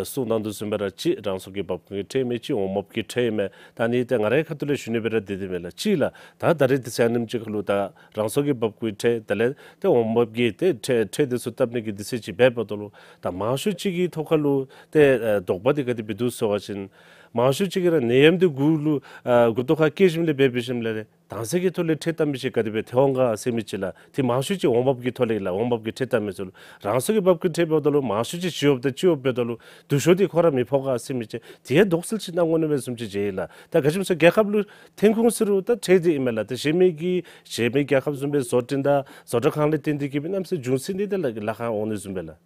གསུང་གནང་དོ་བཟུམ་སྦེ་ར་ཅི་རང་སོ་གི་འབབ་ཁུངས་ཀྱི་ཁྲལ་མས། ཅི་འོང་འབབ་ཀྱི་ཁྲལ་མས། ད་ཨ་ནི་ཏེ་ང་རའི་ཁ་ཐུག་ལས་ཞུ་ནི་སྦེ་ར་དེ་དེ་མས་ལགས། ཅིག་ལགས་ད་ད་རེས་དུས་ཚོད་ཨ་ནེམ་ཅིག་ཁ་ལུ་ད་རང་སོ་གི་འབབ་ཁུངས་ཁྲལ་དེ་ལས་ཏེ་འོང་འབབ་ཀྱི་ཏེ་ཁྲལ་ཁྲལ་དེ་ཚུ་བཏབ་ནི་གི་དུས་ཚོད་ཅིག་འབདཝ་ད་ལུ་ད་མང་ཤོས་ཅིག་གི་ཐོག་ཁ་ལུ་ཏེ་ཨ་དོགས་པ་འདི་ག་དེ་སྦེ་འདུག་ཟེར་བ་ཅིན་མང་ཤོས་ཅིག་གིས་ར་ནད་ཡམས་འདི་མགུ་ལུ་ཨ་མགུ་ཏོ་ཁར་བཀལ་ཞིནམ་ལས་འབད་འབད་ཞིནམ་ལས་ར་དྭངས་གསལ་གྱི་ཐོག་ལས་ཁྲལ་བཏབ་མི་ཅིག་ག་དེ་སྦེ་ཐོན་འོང་ག་ཟེར་མི་ཅིག་ལགས། ཏེ་མང་ཤོས་ཅིག་འོང་འབབ་ཀྱི་ཐོག་ལས་ལགས། འོང་འབབ་ཀྱི་ཁྲལ་བཏབ་མི་ཚུ་ལུ་རང་སོ་གི་འབབ་ཀྱི་ཁྲལ་འབདཝ་ད་ལུ་མང་ཤོས་ཅིག་ཞི་གཡོགཔ་དང་སྤྱི་གཡོགཔ་འབདཝ་ད་ལུ་སྡུག་ཤོས་འདི་ཁོ་ར་མི་ཕོག་ག་ཟེར་མི་ཅིག་དེ་ཡང་དོགས་སེལ་ཅིག་གནང་དགོ་ནི་མས་བཟུམ་ཅིག་མཇལ་ཡི་ལགས། ད་ག་ཅི་སྨོ་ཟེར་རྒྱལ་ཁབ་ལུ་ཐོན་ཁུངས་ཟེར་རུང་ད་ཁྲལ་འདི་ཨིན་མས་ལགས། ད་གཞན་མི་གི་གཞན་མི་རྒྱལ་ཁབ་བཟུམ་སྦེ་བཟོ་སྐྲུན་དང་བཟོ་གྲྭ་ཁང་ལས་བརྟེན་ཏེ་གི་སྦེ་གནམ་མེད་ས་མེད་འབྱུང་སྲིད་ནི་དེ་ལགས་ལཱ་ཁག་འོང་ནི་བཟུམ་སྦེ་ལགས།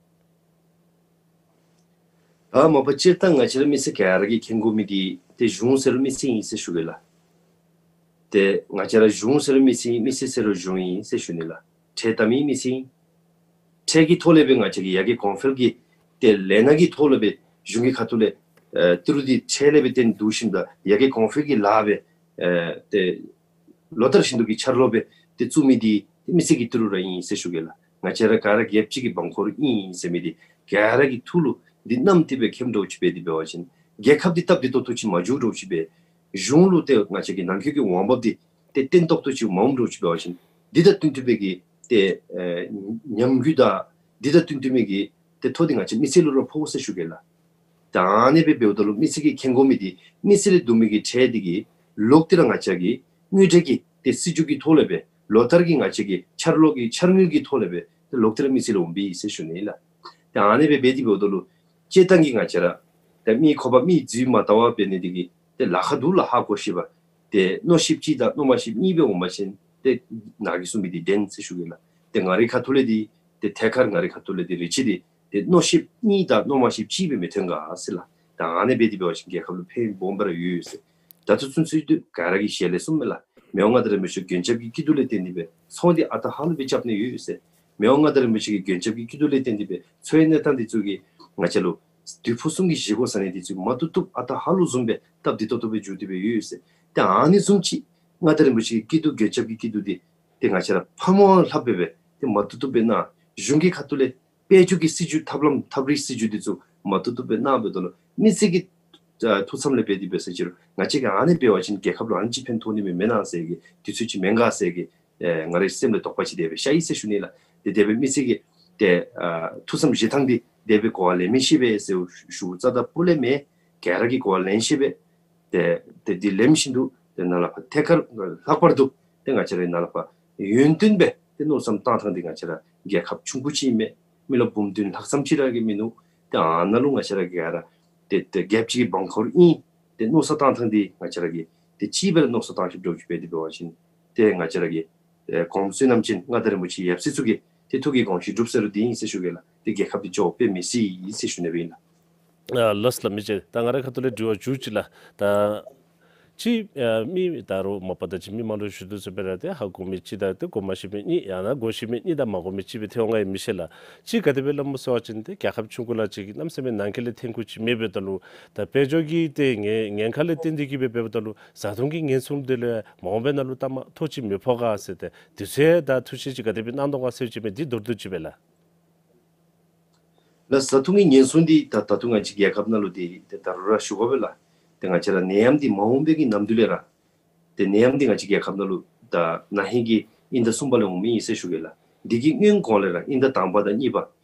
ད་མ་པ་སྤྱིར་བཏང་ང་བཅས་ར་མི་སེར་ག་ར་གིས་མཁྱེན་དགོ་མི་འདི་ཏེ་གཞུང་ཟེར་རུང་མི་སེར་ཨིན་ཟེར་ཞུ་གེ་ལགས། ཏེ་ང་བཅས་ར་གཞུང་ཟེར་རུང་མི་སེར་ཨིན། མི་སེར་ཟེར་རུང་གཞུང་ཨིན་ཟེར་ཞུ་ནི་ལགས། ཁྲལ་བཏབ་མི་མི་སེར་ཨིན། ཁྲལ་གྱི་ཐོག་ལས་སྦེ་ང་བཅས་ཀྱིས་ཡར་རྒྱས་གོང་འཕེལ་གྱི་ཏེ་ལས་སྣ་གི་ཐོག་ལས་སྦེ་གཞུང་གི་ཁ་ཐུག་ལས་ཨེ་ཏི་རུ་འདི་ཁྲལ་ལས་སྦེ་བཏོན་བསྡུ་ཞིནམ་ད་ཡར་རྒྱས་གོང་འཕེལ་གྱི་ལཱ་སྦེ་ཨེ་ཏེ་ལོ་ལྟར་བཞིན་དུ་གི་འཆར་ལོ་སྦེ་ཏེ་བཙུགས་མི་འདི་ཏེ་མི་སེར་གྱི་ཏི་རུ་ར་ཨིན་ཟེར་ཞུ་གེ་ལགས། ང་བཅས་ར་ག་ར་རྒྱལཔོ་གཅིག་གི་འབངས་འཁོར་ཨིན་ཟེར་མི་འདི་ག་ར་གི་ཐུགས་ལུ་འདི་བསྣམས་ཏེ་སྦེ་མཁྱེནམ་འདྲཝ་ཅིག་འབད་དེ་འབད་བ་ཅིན་རྒྱལ་ཁབ་འདི་སྟབས་བདེ་ཏོག་ཏོ་ཅིག་མ་འགྱོཝ་འདྲཝ་ཅིག་སྦེ་གཞུང་ལུ་ཏེ་ང་བཅས་ཀྱི་ནང་འཁོད་ཀྱི་འོང་འབབ་འདི་ཏེ་བརྟན་ཏོག་ཏོ་ཅིག་མ་འོངམ་འདྲཝ་ཅིག་འབད་བ་ཅིན་འདི་དང་བསྟུན་ཏེ་སྦེ་གི་ཏེ་ཨེ་ཉམས་རྒུད་དང་འདི་དང་བསྟུན་ཏེ་མི་གི་ཏེ་ཐོ་འདི་ང་བཅས་མི་སེར་ལུ་ར་ཕོག་ཟེར་ཞུ་གེ་ལགས། ད་ཨ་ནི་སྦེ་འབདཝ་ད་ལུ་མི་སེར་གྱིས་མཁྱེན་དགོ་མི་འདི་མི་སེར་ལས་བསྡུ་མི་གི་ཁྲལ་འདི་གིས་ལོག་སྟེ་ར་ང་བཅས་ཀྱི་དངུལ་འབྲེལ་གྱི་ཏེ་སྲིད་བྱུས་ཀྱི་ཐོག་ལས་སྦེ་ལོ་ལྟར་གྱི་ང་བཅས་ཀྱི་འཆར་ལོ་གི་འཆར་དངུལ་གྱི་ཐོག་ལས་སྦེ་ཏེ་ལོག་སྟེ་ར་མི་སེར་ལུ་འོང་པས་ཟེར་ཞུ་ནི་ལགས། ད་ཨ་ནི་སྦེ་འབད་དེ་འབདཝ་ད་ལུ་སྤྱིར་བཏང་གི་ང་བཅས་ར་ད་མི་ཁོག་པ་མི་རྫུས་མ་བལྟ་བར་འབད་ནི་འདི་གིས་ཏེ་ལཱ་ཁག་འདུག་ལགས། ཧ་གོ་ཤེས་པ། ཏེ་མནོ་ཤེསཔ་གཅིག་དང་མནོ་མ་ཤེསཔ་གཉིས་སྦེ་འོང་པ་ཅིན་ཏེ་ནཱ་གིས་གསུངས་མི་འདི་བདེན་ཟེར་ཞུ་གེ་ལགས། ཏེ་ང་རའི་ཁ་ཐུག་ལས་འདི་ཏེ་ཐད་ཀར་ང་རའི་ཁ་ཐུག་ལས་འདི་རེ་ཆེ་འདི་ཏེ་མནོ་ཤེསཔ་གཉིས་དང་མནོ་མ་ཤེསཔ་གཅིག་སྦེ་མི་ཐོན་ག་ཟེར་ལགས། ད་ཨ་ནི་སྦེ་འདི་འབད་བ་ཅིན་རྒྱལ་ཁབ་ལུ་ཕན་སྦོམ་སྦེ་ར་ཡོད་ཟེར། ད་ལྟོ་ཚུན་ཚོད་འདི་ག་ར་གིས་ཞལ་ལས་གསུངམ་མས་ལགས། མི་དབང་མངའ་བདག་རིན་པོ་ཆེ་མགོན་སྐྱབས་ཀྱི་སྐྱིད་སྡུག་ལས་བརྟེན་ཏེ་སྦེ་ཚོང་འདི་ཨ་རྟག་ཧ་ལུགས་སྦེ་རྐྱབ་ནི་ཡོད་ཟེར། མི་དབང་མངའ་བདག་རིན་པོ་ཆེ་གི་མགོན་སྐྱབས་ཀྱི་སྐྱིད་སྡུག་ལས་བརྟེན་ཏེ་སྦེ་འཚོ་བའི་གནས་སྟངས་འདི་ཚུ་གིས་ང་བཅས་ལུ་དུས་ཕུང་གསུམ་གྱི་བཞེས་སྒོ་ཟ་ནི་འདི་ཚུ་མ་བཏུབ་བཏུབ་ཨ་རྟག་ཧ་ལུགས་བཟུམ་སྦེ་སྟབས་བདེ་ཏོག་ཏོ་སྦེ་འགྱོ་སྟེ་སྦེ་ཡོད་ཟེར། ཏེ་ཨ་ནི་བཟུམ་ཅིག་མངའ་བདག་རིན་པོ་ཆེ་གི་སྐྱིད་སྡུག་མགོན་སྐྱབས་ཀྱི་སྐྱིད་སྡུག་འདི་ཏེ་ང་བཅས་ར་ཕམ་ལྷགཔ་སྦེ་སྦེ་ཏེ་མ་བཏུབ་བཏུབ་སྦེ་གནང་། གཞུང་གི་ཁ་ཐུག་ལས་དཔལ་འབྱོར་གྱི་སྲིད་བྱུས་ཐབས་ལམ་ཐབས་རིག་སྲིད་བྱུས་འདི་ཚུ་མ་བཏུབ་བཏུབ་སྦེ་གནངམ་ད་ལུ་མི་སེར་གྱི་ཨ་ཐུགས་བསམ་ལས་འབད་དེ་འབད་ས་ཅི་རུང་ང་བཅས་ཀྱིས་ཨ་ནི་འབད་བ་ཅིན་རྒྱལ་ཁབ་ལུ་ཨ་ནི་ཅིག་ཕན་ཐོགས་ནི་མས་མེན་ན་ཟེར་གྱི་དུས་ཚོད་ཅིག་མེན་ག་ཟེར་གྱི་ཨེ་ང་རའི་སེམས་ལས་དོགས་པ་ཅིག་དེ་སྦེ་ཤར་ཡི་ཟེར་ཞུ་ནི་ལགས། ཏེ་དེ་སྦེ་མི་སེར་གྱི་ཏེ་ཨ་ཐུགས་བསམ་བཞེས་ཐངས་འདི་དེ་སྦེ་གོ་བ་ལེན་མི་ཤེས་པས་ཟེར་ཞུ་རྩ་དང་སྤུ་ལས་མེན། ག་ར་གིས་གོ་བ་ལེན་ཤེས་པས། ཏེ་ཏེ་འདི་ལེན་བཞིན་དུ་ཏེ་ནཱ་ལས་ཕར་ཐད་ཀར་ལྷག་པར་དུ་ཏེ་ང་བཅས་ར་ནཱ་ལས་ཕར་ཡུན་བརྟན་སྦེ་ཏེ་མནོ་བསམ་བཏང་ཐངས་འདི་ང་བཅས་ར་རྒྱལ་ཁབ་ཆུང་ཀུ་ཅིག་ཨིན་མས། མི་ལོ་འབུམ་བདུན་ལྷག་ཙམ་ཅིག་ར་གི་མིན་འདུག། ཏེ་ཨ་ནཱ་ལུ་ང་བཅས་ར་ག་ར་ཏེ་ཏེ་རྒྱལཔོ་གཅིག་གི་འབངས་འཁོར་ཨིན། ཏེ་མནོ་བསམ་བཏང་ཐངས་འདི་ང་བཅས་ར་གིས་ཏེ་གཅིག་སྦེ་ར་མནོ་བསམ་བཏང་ཤེསཔ་འདྲཝ་ཅིག་འབད་དེ་འབད་བ་ཅིན་ཏེ་ང་བཅས་ར་གི་ཨེ་གོངམ་བསོད་ནམས་ཅན་མངའ་བདག་རིན་པོ་ཆེ་ཡབ་སྲས་ཚུ་གི་ཏེ་ཐུགས་ཀྱི་དགོངས་བཞེད་འགྲུབ་ཟེར་རུང་འདི་ཨིན་ཟེར་ཞུ་གེ་ལགས། ཏེ་རྒྱལ་ཁབ་འདི་འགྱོ་དཔེ་མི་སྲིད་ཟེར་ཞུ་ནི་སྦེ་ཨིན་ལགས། ཨ་ལགས་སོ་ལགས་མི་རྗེ། ད་ང་རའི་ཁ་ཐུག་ལས་དྲི་བ་མཇུག་ཅིག་ལགས། ད་ ཅིག་ཨ་མི་ད་རུང་མ་པ་ད་ཅིག་མི་མང་ལུ་ཞུ་དོ་བཟུམ་སྦེ་ར་ཏེ་ཧ་གོ་མི་ཅིག་དང་ཏེ་གོ་མ་ཤེས་མི་གཉིས་ཡང་ན་གོ་ཤེས་མི་གཉིས་དང་མ་གོ་མི་གཅིག་སྦེ་ཐལ་འོང་ག་ཡང་མི་ཤེས་ལགས། ཅིག་ག་དེ་སྦེ་སླབ་སྨོ་ཟེར་བ་ཅིན་ཏེ་རྒྱལ་ཁབ་ཆུང་ཀུ་ལ་ཅིག་གནམ་མེད་ས་མེད་ནང་འཁོད་ལས་ཐོན་ཁུངས་ཅིག་མེདཔ་འབདཝ་ད་ལུ་ད་དཔལ་འབྱོར་གྱི་ཏེ་ཉེན་ཉེན་ཁ་ལས་བརྟེན་ཏེ་གིས་སྦེ་འབདཝ་ད་ལུ་བཟའ་འཐུང་གི་ཉེན་སྲུང་དེ་ལས་མ་འོངས་པའི་ནང་ལུ་ལྟ་མ་ཐོག་ཅིག་མི་ཕོག་ག་ཟེར་ཏེ་དུས་ཚོད་དང་ཐུགས་བཞེད་ཅིག་ག་དེ་སྦེ་གནང་དོ་ག་ཟེར་ཅིག་མི་འདི་མདོར་བསྡུས་ཅིག་སྦེ་ལགས། ལགས། བཟའ་འཐུང་གི་ཉེན་སྲུང་འདི་ད་ད་ལྟོ་ང་བཅས་རྒྱལ་ཁབ་ནང་ལུ་འདི་ཏེ་ད་རུང་ར་ཞུ་དགོ་པས་ལགས། ཏེ་ང་བཅས་ར་ནད་ཡམས་འདི་མ་འོངས་པའི་གི་ནམ་དུས་ལས་ར་ཏེ་ནད་ཡམས་འདི་ང་བཅས་རྒྱལ་ཁབ་ནང་ལུ་ད་ན་ཧིང་གི་དབྱིན་ཟླ་གསུམ་པ་ལས་འོང་མི་ཨིན་ཟེར་ཞུ་གེ་ལགས། འདི་གི་སྔོན་གོང་ལས་ར་དབྱིན་ཟླ་དང་པ་དང་གཉིས་པ་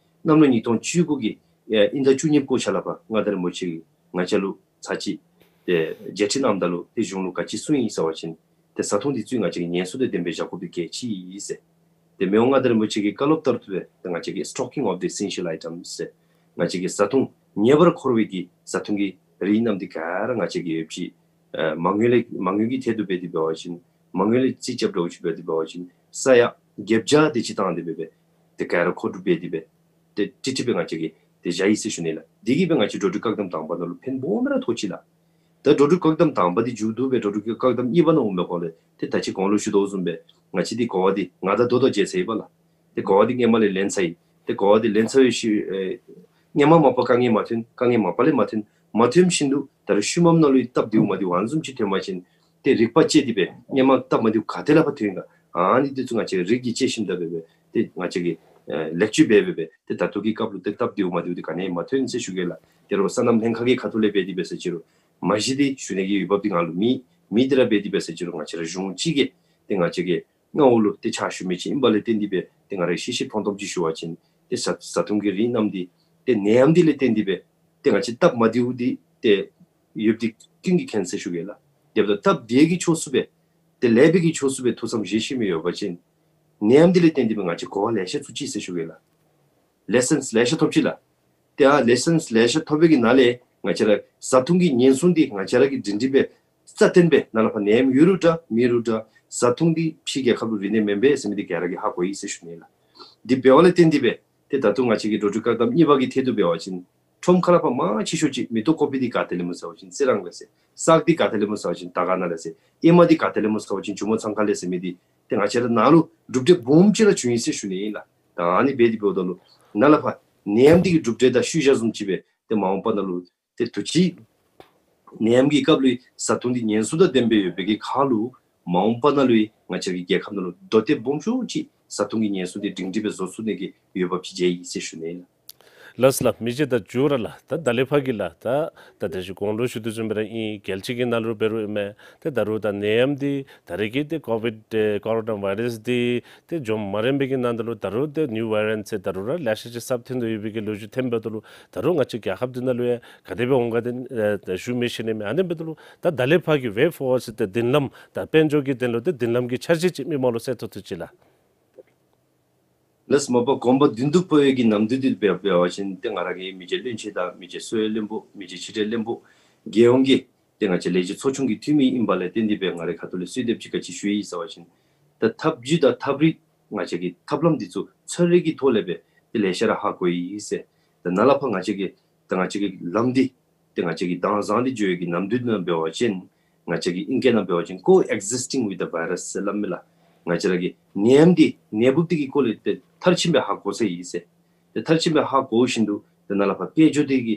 གནམ་ལོ་ཉིས་སྟོང་བཅུ་དགུ་གི་ཨེ་དབྱིན་ཟླ་བཅུ་གཉིས་པ་གི་ཤུལ་ལས་ཕར་མངའ་བདག་རིན་པོ་ཆེ་གིས་ང་བཅས་ལུ་ཚར་གཅིག་ཏེ་མཇལ་ཕྲད་གནངམ་ད་ལུ་ཏེ་གཞུང་ལུ་ག་ཅི་གསུངས་ཡི་ཟེར་བ་ཅིན་ཏེ་བཟའ་འཐུང་འདི་ཚུ་ང་བཅས་ཀྱིས་ཉེན་སྲུང་དང་ལྡན་པའི་བཞག་དགོཔ་འདི་གལ་ཆེ་ཨིན་ཟེར། ཏེ་མི་དབང་མངའ་བདག་རིན་པོ་ཆེ་གི་བཀའ་སློབ་ལྟར་དུ་སྦེ་ཏེ་ང་བཅས་ཀྱིས་stocking of the essential items ཟེར་ང་བཅས་ཀྱི་བཟའ་འཐུང་ངེས་པར་མཁོ་བའི་གི་བཟའ་འཐུང་གི་རིགས་རྣམས་འདི་ག་ར་ང་བཅས་ཀྱིས་ཡོདཔ་ཅིག་ཨ་མ་དངུལ་ལས་མ་དངུལ་གྱི་ཐད་དུ་འབད་དེ་འབད་བ་ཅིན་མ་དངུལ་ལས་རྩིས་རྐྱབ་འདྲཝ་ཅིག་འབད་དེ་འབད་བ་ཅིན་ས་ཡ་བརྒྱད་བརྒྱ་དེ་ཅིག་བཏང་སྟེ་འབད་སྦེ་ཏེ་ག་ར་མཁོ་སྒྲུབ་འབད་དེ་སྦེ་ཏེ་ཏིག་ཏིག་སྦེ་ང་བཅས་ཀྱིས་ཏེ་བཞག་ཡི་ཟེར་ཞུ་ནི་ལགས། འདི་གིས་སྦེ་ང་བཅས་འགྲོ་འགྲུལ་བཀག་དམ་དང་པ་ནང་ལུ་ཕན་སྦོམ་ར་ཐོགས་ཅི་ལགས། ད་འགྲོ་འགྲུལ་བཀག་དམ་དང་པ་འདི་མཇུག་བསྡུ་སྦེ་འགྲོ་འགྲུལ་བཀག་དམ་གཉིས་པ་ནང་འོང་པའི་སྒང་ལས་ཏེ་ད་ཅི་གོང་ལུ་ཞུ་དོ་བཟུམ་སྦེ་ང་བཅས་འདི་གོ་བ་འདི་ང་དང་ད་ལྟོ་མཇལ་ཚར་ཡི་པ་ལགས། ཏེ་གོ་བ་འདི་སྔོན་མ་ལས་ལེན་ཚར་ཡི། ཏེ་གོ་བ་འདི་ལེན་ཚར་བའི་ཤུལ་ཨེ་སྔོན་མ་མ་པ་དཀའ་ངལ་མ་ཐོན། དཀའ་ངལ་མ་པ་ལས་མ་ཐོན། མ་ཐོན་བཞིན་དུ་ད་རུང་ཤུལ་མམ་ནང་ལུ་སྟབས་བདེཝ་མ་བདེཝ་ཨ་ནི་བཟུམ་ཅིག་ཐོན་པ་ཅིན་ཏེ་རིག་པ་བཅས་ཏེ་སྦེ་སྔོན་མ་སྟབས་མ་བདེཝ་ག་ཏེ་ལས་ཕར་ཐོན་ག་ཨ་ནི་འདི་ཚུ་ང་བཅས་རིགས་ཀྱིས་དཔྱད་ཞིནམ་ད་འབད་སྦེ་ཏེ་ང་བཅས་ཀྱིས་ཨེ་ལེགས་བཅོས་འབད་འབད་སྦེ་ཏེ་ད་ལྟོ་གི་སྐབས་ལུ་ཏེ་སྟབས་བདེཝ་མ་བདེཝ་འདི་ག་ནི་ཡང་མ་ཐོན་ཟེར་ཞུ་གེ་ལགས། ཏེ་རོགས་སོ་ནམ་ལྷན་ཁག་གི་ཁ་ཐུག་ལས་འབད་དེ་འབད་ཟེར་ཅི་རུང་མ་གཞི་འདི་ཞུ་ནི་གི་འོས་འབབ་འདི་ང་ལུ་མེད། མེད་དེ་ར་འབད་དེ་འབད་ཟེར་ཅི་རུང་ང་བཅས་ར་གཞུང་གཅིག་གིས་ཏེ་ང་བཅས་ཀྱི་མངའ་འོག་ལུ་ཏེ་ཕྱག་ཞུ་མི་ཅིག་ཨིན་པ་ལས་བརྟེན་ཏེ་སྦེ་ཏེ་ང་ར་ཤེས་ཤེས་མཐོང་མཐོངམ་ཅིག་ཞུ་བ་ཅིན་ཏེ་བཟའ་བཟའ་འཐུང་གི་རིགས་རྣམས་འདི་ཏེ་ནད་ཡམས་འདི་ལས་བརྟེན་ཏེ་སྦེ་ཏེ་ང་བཅས་སྟབས་མ་བདེཝ་འདི་ཏེ་ཡོདཔ་འདི་ཀུན་གྱིས་མཁྱེན་ཟེར་ཞུ་གེ་ལགས། དེ་འབདཝ་ད་སྟབས་བདེ་གི་ཕྱོགས་སུ་སྦེ་ཏེ་ལེགས་པའི་གི་ཕྱོགས་སུ་སྦེ་ཐུགས་བསམ་བཞེས་ཤེས་མི་ཡོད་པ་ཅིན་ནད་ཡམས་འདི་ལས་བརྟེན་ཏེ་སྦེ་ང་བཅས་གོ་བ་ལེ་ཤ་ཚུད་ཅི་ཟེར་ཞུ་གེ་ལགས། ལེ་སཱནསི་ལེ་ཤ་ཐོབ་ཅི་ལགས། ཏེ་ཨ་ལེ་སཱནསི་ལེ་ཤ་ཐོབ་པའི་གི་ནང་ལས་ང་བཅས་ར་བཟའ་འཐུང་གི་ཉེན་སྲུང་འདི་ང་བཅས་ར་གིས་སྒྲིང་སྒྲིང་སྦེ་རྩ་བརྟན་སྦེ་ནཱ་ལས་ཕར་ནད་ཡམས་ཡོད་རུང་འདྲ་མེད་རུང་འདྲ་བཟའ་འཐུང་འདི་ཕྱི་རྒྱལ་ཁབ་ལུ་རིན་ནི་མེན་པས་ཟེར་མི་འདི་ག་ར་གིས་ཧ་གོ་ཡི་ཟེར་ཞུ་ནི་ལགས། འདི་འབདཝ་ལས་བརྟེན་ཏེ་སྦེ་ཏེ་ད་ལྟོ་ང་བཅས་ཀྱི་འགྲོ་འགྲུལ་བཀག་དམ་གཉིས་པ་གི་ཐད་དུ་འབད་བ་ཅིན་ཁྲོམ་ཁ་ལས་ཕར་མང་ཆེ་ཤོས་ཅིག་མེ་ཏོག་ཀོ་པི་འདི་ག་ཏེ་ལས་སྨོ་ཟེར་བ་ཅིན་རྩི་རང་ལས་ཟེར། སག་འདི་ག་ཏེ་ལས་སྨོ་ཟེར་བ་ཅིན་དར་དཀར་ན་ལས་ཟེར། ཨེ་མ་འདི་ག་ཏེ་ལས་སྨོ་ཟེར་བ་ཅིན་ཇོ་མོ་གཙང་ཁ་ལས་ཟེར་མི་འདི་ཏེ་ང་བཅས་ར་ནཱ་ལུ་གྲུབ་འབྲས་སྦོམ་ཅིག་ར་བྱུང་ཡི་ཟེར་ཞུ་ནི་ཨིན་ལགས། ད་ཨ་ནི་འབད་དེ་འབདཝ་ད་ལུ་ནཱ་ལས་ཕར་ནད་ཡམས་འདི་གི་གྲུབ་འབྲས་དང་ཤུལ་བཞག་བཟུམ་ཅིག་སྦེ་ཏེ་མ་འོངས་པ་ནང་ལུ་ཏེ་དུས་ཅི་ནད་ཡམས་ཀྱི་སྐབས་ལུ་བཟའ་འཐུང་འདི་ཉེན་སྲུང་དང་ལྡན་པའི་ཡོད་པའི་གི་ཁར་ལུ་མ་འོངས་པ་ནང་ལུ་ང་བཅས་ཀྱི་རྒྱལ་ཁབ་ནང་ལུ་དོ་ཏེ་སྦོམ་ཤོས་ཅིག་བཟའ་འཐུང་གི་ཉེན་སྲུང་འདི་སྒྲིང་སྒྲིང་སྦེ་བཟོ་ཚུགས་ནི་གི་འོས་འབབ་ཅིག་མཇལ་ཡི་ཟེར་ཞུ་ནི་ཨིན་ལགས། ལགས་སོ་ལགས། མི་རྗེ་ད་མཇུག་ར་ལགས། ད་ད་ལས་ཕར་གི་ལགས། ད་ད་དེ་བཞིན་གོང་ལུ་ཞུ་དོ་བཟུམ་སྦེ་ར་ཨིན། རྒྱལ་སྤྱི་གི་ནང་ལུ་འབད་རུང་ཨིན་མས། ཏེ་ད་རུང་ད་ནད་ཡམས་འདི་ད་རེས་ཀྱི་ཏེ་ཀོ་བིཌ་ཨེ་ཀོ་རོ་ན་བཱའི་རཱསི་འདི་ཏེ་འཇོམས་མ་རན་པའི་གི་ནང་ད་ལུ་ད་རུང་ཏེ་ནིའུ་བཱའི་རཱནཊ་ཟེར་ད་རུང་ར་ལེ་ཤ་ཅིག་གསརཔ་ཐོན་དོ་ཡོད་པའི་གི་ལོ་རྒྱུས་ཐོནམ་ད་ལུ་ད་རུང་ང་བཅས་རྒྱལ་ཁབ་འདི་ནང་ལུ་ཡང་ག་དེ་སྦེ་འོང་ག་ཏེ་ཨེ་ད་ཞུ་མི་ཤེས་ནི་མས། ཨ་ནི་འབདཝ་ད་ལུ་ད་ད་ལས་ཕར་གི་ཝེ་ཕོར་ཝཱརཌ་ཟེར་ཏེ་མདུན་ལམ་ད་དཔལ་འབྱོར་གྱི་དོན་ལུ་ཏེ་མདུན་ལམ་གྱི་འཆར་གཞི་ཅིག་མི་མང་ལུ་གསལ་ཏོག་ཏོ་ཅིག་ལགས། ལགས་སོ། མ་པ་གོམ་པ་མདུན་དུ་སྤོ་བའི་གི་ནམ་དུས་འདི་འབད་འབད་བ་ཅིན་ཏེ་ང་ར་གི་མི་རྗེ་བློན་ཆེན་དང་མི་རྗེ་གསོ་བའི་བློན་པོ་མི་རྗེ་ཕྱི་དྲིལ་བློན་པོ་རྒྱལ་ཡོངས་ཀྱི་ཏེ་ང་བཅས་ལས་བྱེད་ཚོགས་ཆུང་གི་འཐུས་མི་ཨིན་པ་ལས་བརྟེན་ཏེ་སྦེ་ང་རའི་ཁ་ཐུག་ལས་གསོལ་འདེབས་ཅིག་ག་ཅི་ཞུ་ཡི་ཟེར་བ་ཅིན་ད་ཐབས་བྱུས་དང་ཐབས་རིག་ང་བཅས་ཀྱི་ཐབས་ལམ་འདི་ཚུ་ཚན་རིག་གི་ཐོག་ལས་སྦེ་ཏེ་ལེ་ཤ་ར་ཧ་གོ་ཡི་ཟེར། ད་ནཱ་ལས་ཕར་ང་བཅས་ཀྱི་ད་ང་བཅས་ཀྱི་ལམ་འདི་ཏེ་ང་བཅས་ཀྱི་དྭངས་གཙང་འདི་འགྱོ་བའི་གི་ནམ་དུས་ནང་འབད་བ་ཅིན་ང་བཅས་ཀྱི་ཨིང་སྐད་ནང་འབད་བ་ཅིན་coexisting with the virus ཟེར་སླབ་མས་ལགས། ང་བཅས་ར་གི་ནད་ཡམས་འདི་ནད་འབུཔ་འདི་གི་སྐོར་ལས་ཏེ་མཐར་ཕྱིན་སྦེ་ཧ་གོ་ཚར་ཡི་ཟེར། ཏེ་མཐར་ཕྱིན་སྦེ་ཧ་གོ་བཞིན་དུ་ཏེ་ནཱ་ལས་ཕར་དཔལ་འབྱོར་འདི་གི་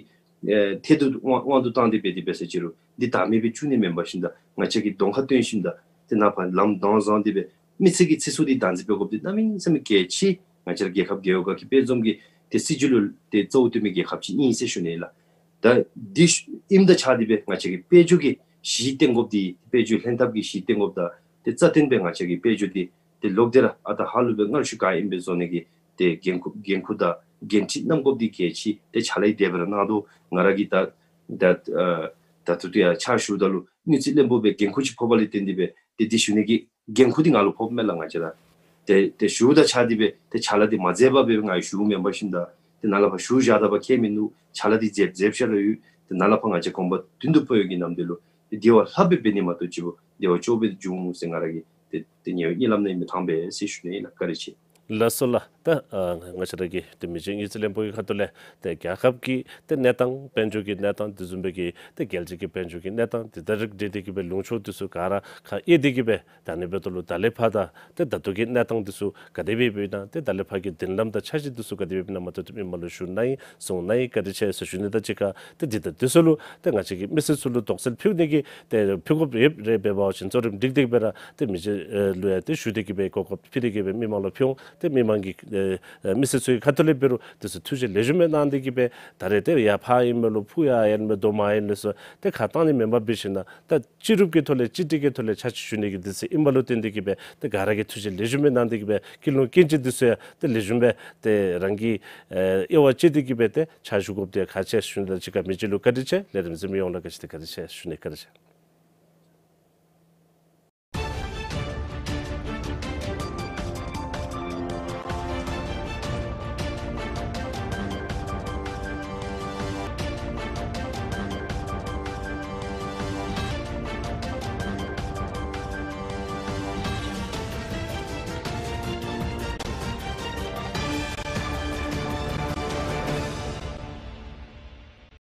ཨེ་ཐད་དུ་དབང་དབང་དུ་བཏང་སྟེ་འབད་དེ་འབད་ཟེར་ཅི་རུང་འདི་བདག་མེད་སྦེ་བཅུག་ནི་མེན་པར་ཞིནམ་ད་ང་བཅས་ཀྱིས་གདོང་ཁར་སྟོན་ཞིནམ་ད་ཏེ་ནཱ་ལས་ཕར་ལམ་དྭངས་གཙང་འདི་སྦེ་མི་ཚེ་གི་ཚེ་སྲོག་འདི་བདག་འཛིན་འབད་དགོཔ་འདི་གནམ་མེད་ས་མེད་གལ་ཆེ། ང་བཅས་ར་རྒྱལ་ཁབ་རྒྱལ་ཡོངས་ཁག་གི་དཔལ་འཛོམས་ཀྱི་ཏེ་སྲིད་བྱུས་ལུ་ཏེ་གཙོ་བོ་བཏོན་མི་རྒྱལ་ཁབ་ཅིག་ཨིན་ཟེར་ཞུ་ནི་ལགས། ད་འདི་ཨིནམ་དང་གཅིག་ཁར་འདི་སྦེ་ང་བཅས་ཀྱི་དཔལ་འབྱོར་གྱི་གཞི་བརྟན་དགོཔ་འདི་དཔལ་འབྱོར་ལྷན་ཐབས་ཀྱི་གཞི་བརྟན་དགོཔ་དང་ཏེ་རྩ་བརྟན་སྦེ་ང་བཅས་ཀྱི་དཔལ་འབྱོར་འདི་ཏེ་ལོག་སྟེ་ར་ཨ་རྟག་ཧ་ལུགས་སྦེ་སྔར་བཞིན་ག་ཨིནམ་སྦེ་བཟོ་ནི་གི་ཏེ་འགན་ཁུར་འགན་ཁུར་དང་འགན་འཁྲི་བསྣམ་དགོཔ་འདི་གལ་ཆེ། ཏེ་ཕྱག་ལཱ་འདི་སྦེ་ར་གནང་དོ། ང་ར་གིས་ད་ད་ཨ་ད་ད་ལྟོ་ཡང་ཕྱག་ཞུཝ་ད་ལུ་དངུལ་རྩིས་བློན་པོ་སྦེ་འགན་ཁུར་ཅིག་ཕོགཔ་ལས་བརྟེན་ཏེ་སྦེ་ཏེ་འདི་ཞུ་ནི་གི་འགན་ཁུར་འདི་ང་ལུ་ཕོགཔ་མས་ལགས། ང་བཅས་ར་ཏེ་ཏེ་ཞུཝ་དང་གཅིག་ཁར་འདི་སྦེ་ཏེ་ཕྱག་ལཱ་འདི་མ་མཛད་པར་སྦེ་ང་ཞུཝ་མེན་པར་ཞིནམ་ད་ཏེ་ནཱ་ལས་ཕར་ཞུ་བཞག་ད་པ་ཁྱད་མིན་འདུག། ཕྱག་ལཱ་འདི་མཛད་མཛདཔ་ཤར་ཡོད། ཏེ་ནཱ་ལས་ཕར་ང་བཅས་གོམ་པ་མདུན་དུ་སྤོ་བའི་གི་ནམ་དུས་ལུ་ཏེ་དེ་བ་ལྷགཔ་སྦེ་འབད་ནི་མ་གཏོགས་ཅིག་པོ་དེ་བ་ཅོག་སྦེ་འབྱུང་ཟེར་ང་ར་གིས་ཏེ་ཏེ་ཉེ་བའི་གཉིད་ལམ་ནང་ཨིན་མི་ཐང་པས་ཟེར་ཞུ་ནི་ཨིན་ལགས། བཀའ་དྲིན་ཆེ། ལགས་སོ་ལགས། ད་ཨ་ང་བཅས་ར་གི་ཏེ་མི་རྗེ་དངུལ་རྩིས་བློན་པོ་གི་ཁ་ཐུག་ལས་ཏེ་རྒྱལ་ཁབ་ཀྱི་ཏེ་གནས་སྟངས་དཔལ་འབྱོར་གྱི་གནས་སྟངས་དེ་བཟུམ་སྦེ་གི་ཏེ་རྒྱལ་སྤྱི་གི་དཔལ་འབྱོར་གྱི་གནས་སྟངས་དེ་དང་རིགས་བསྒྲེས་ཏེ་གི་སྦེ་ལུང་ཕྱོགས་དེ་ཚུ་ག་ར་ཁ་དབྱེ་སྟེ་གི་སྦེ་ད་ཨ་ནི་འབདཝ་ད་ལུ་ད་ལས་ཕར་ད་ཏེ་ད་ལྟོ་གི་གནས་སྟངས་དེ་ཚུ་ག་དེ་སྦེ་ཡོདཔ་ཨིན་ན་ཏེ་ད་ལས་ཕར་གྱི་མདུན་ལམ་དང་འཆར་གཞི་དེ་ཚུ་ག་དེ་སྦེ་ཡོདཔ་ཨིན་ན་མ་ཐུག་ཐུག་མི་མང་ལུ་ཞུ་གནང་ཡི་གསུང་གནང་ཡི། བཀའ་དྲིན་ཆེ་ཟེར་ཞུ་ནི་དང་གཅིག་ཁར་ཏེ་འདི་ད་དེ་ཚུ་ལུ་ཏེ་ང་བཅས་ཀྱི་མི་སེར་ཚུ་ལུ་དོགས་སེལ་ཕུལ་ནི་གི་ཏེ་ཕུལ་དགོཔ་ཡོདཔ་རེ་འབད་བ་ཅིན་གཙོ་རིམ་སྒྲིག་སྟེ་གི་སྦེ་ར་ཏེ་མི་རྗེ་ལུ་ཡང་ཏེ་ཞུ་སྟེ་གི་སྦེ་གོ་སྐབས་ཕུལ་ཏེ་གི་སྦེ་མི་མང་ལུ་ཕུལ་འོང་། ཏེ་མི་མང་གི་ཨེ་མི་སེར་ཚུ་གི་ཁ་ཐུག་ལས་འབད་རུང་དེ་ཚུ་ཐུགས་རྗེ་ལེགས་ཤོམ་སྦེ་གནང་སྟེ་གི་སྦེ་ད་རེས་ཏེ་ཡར་ཕར་ཨིན་མས་ལོ་ཕུ་ཡར་ཨིན་མས་དོ་མར་ཨིན་ལོ་ཟེར་ཏེ་ཁ་བཏང་ནི་མེན་པར་འབད་ཞིན་ན་ད་སྤྱི་རུབ་ཀྱི་ཐོག་ལས་སྤྱི་སྒྲིག་གི་ཐོག་ལས་འཆར་གཞི་ཞུ་ནི་གི་དུས་ཚོད་ཨིནམ་ལུ་བརྟེན་ཏེ་གི་སྦེ་ཏེ་ག་ར་གིས་ཐུགས་རྗེ་ལེགས་ཤོམ་སྦེ་གནང་སྟེ་གི་སྦེ་ཀུན་སློང་སྐྱེན་ཅིག་དེ་ཚུ་ཡང་ཏེ་ལེགས་ཤོམ་སྦེ་ཏེ་རང་གི་ཨེ་དབྱེ་བ་དཔྱད་དེ་གི་སྦེ་ཏེ་ཕྱག་ཞུ་དགོཔ་དེ་ཁག་ཆེ་ཞུ་ནི་དང་གཅིག་ཁར་མི་རྗེ་ལུ་བཀའ་དྲིན་ཆེ། ལས་རིམ་གཟིགས་མི་ཡོངས་ལུ་ག་ཅི་ཏེ་བཀའ་དྲིན་ཆེ་ཞུ་ནི། བཀའ་དྲིན་ཆེ།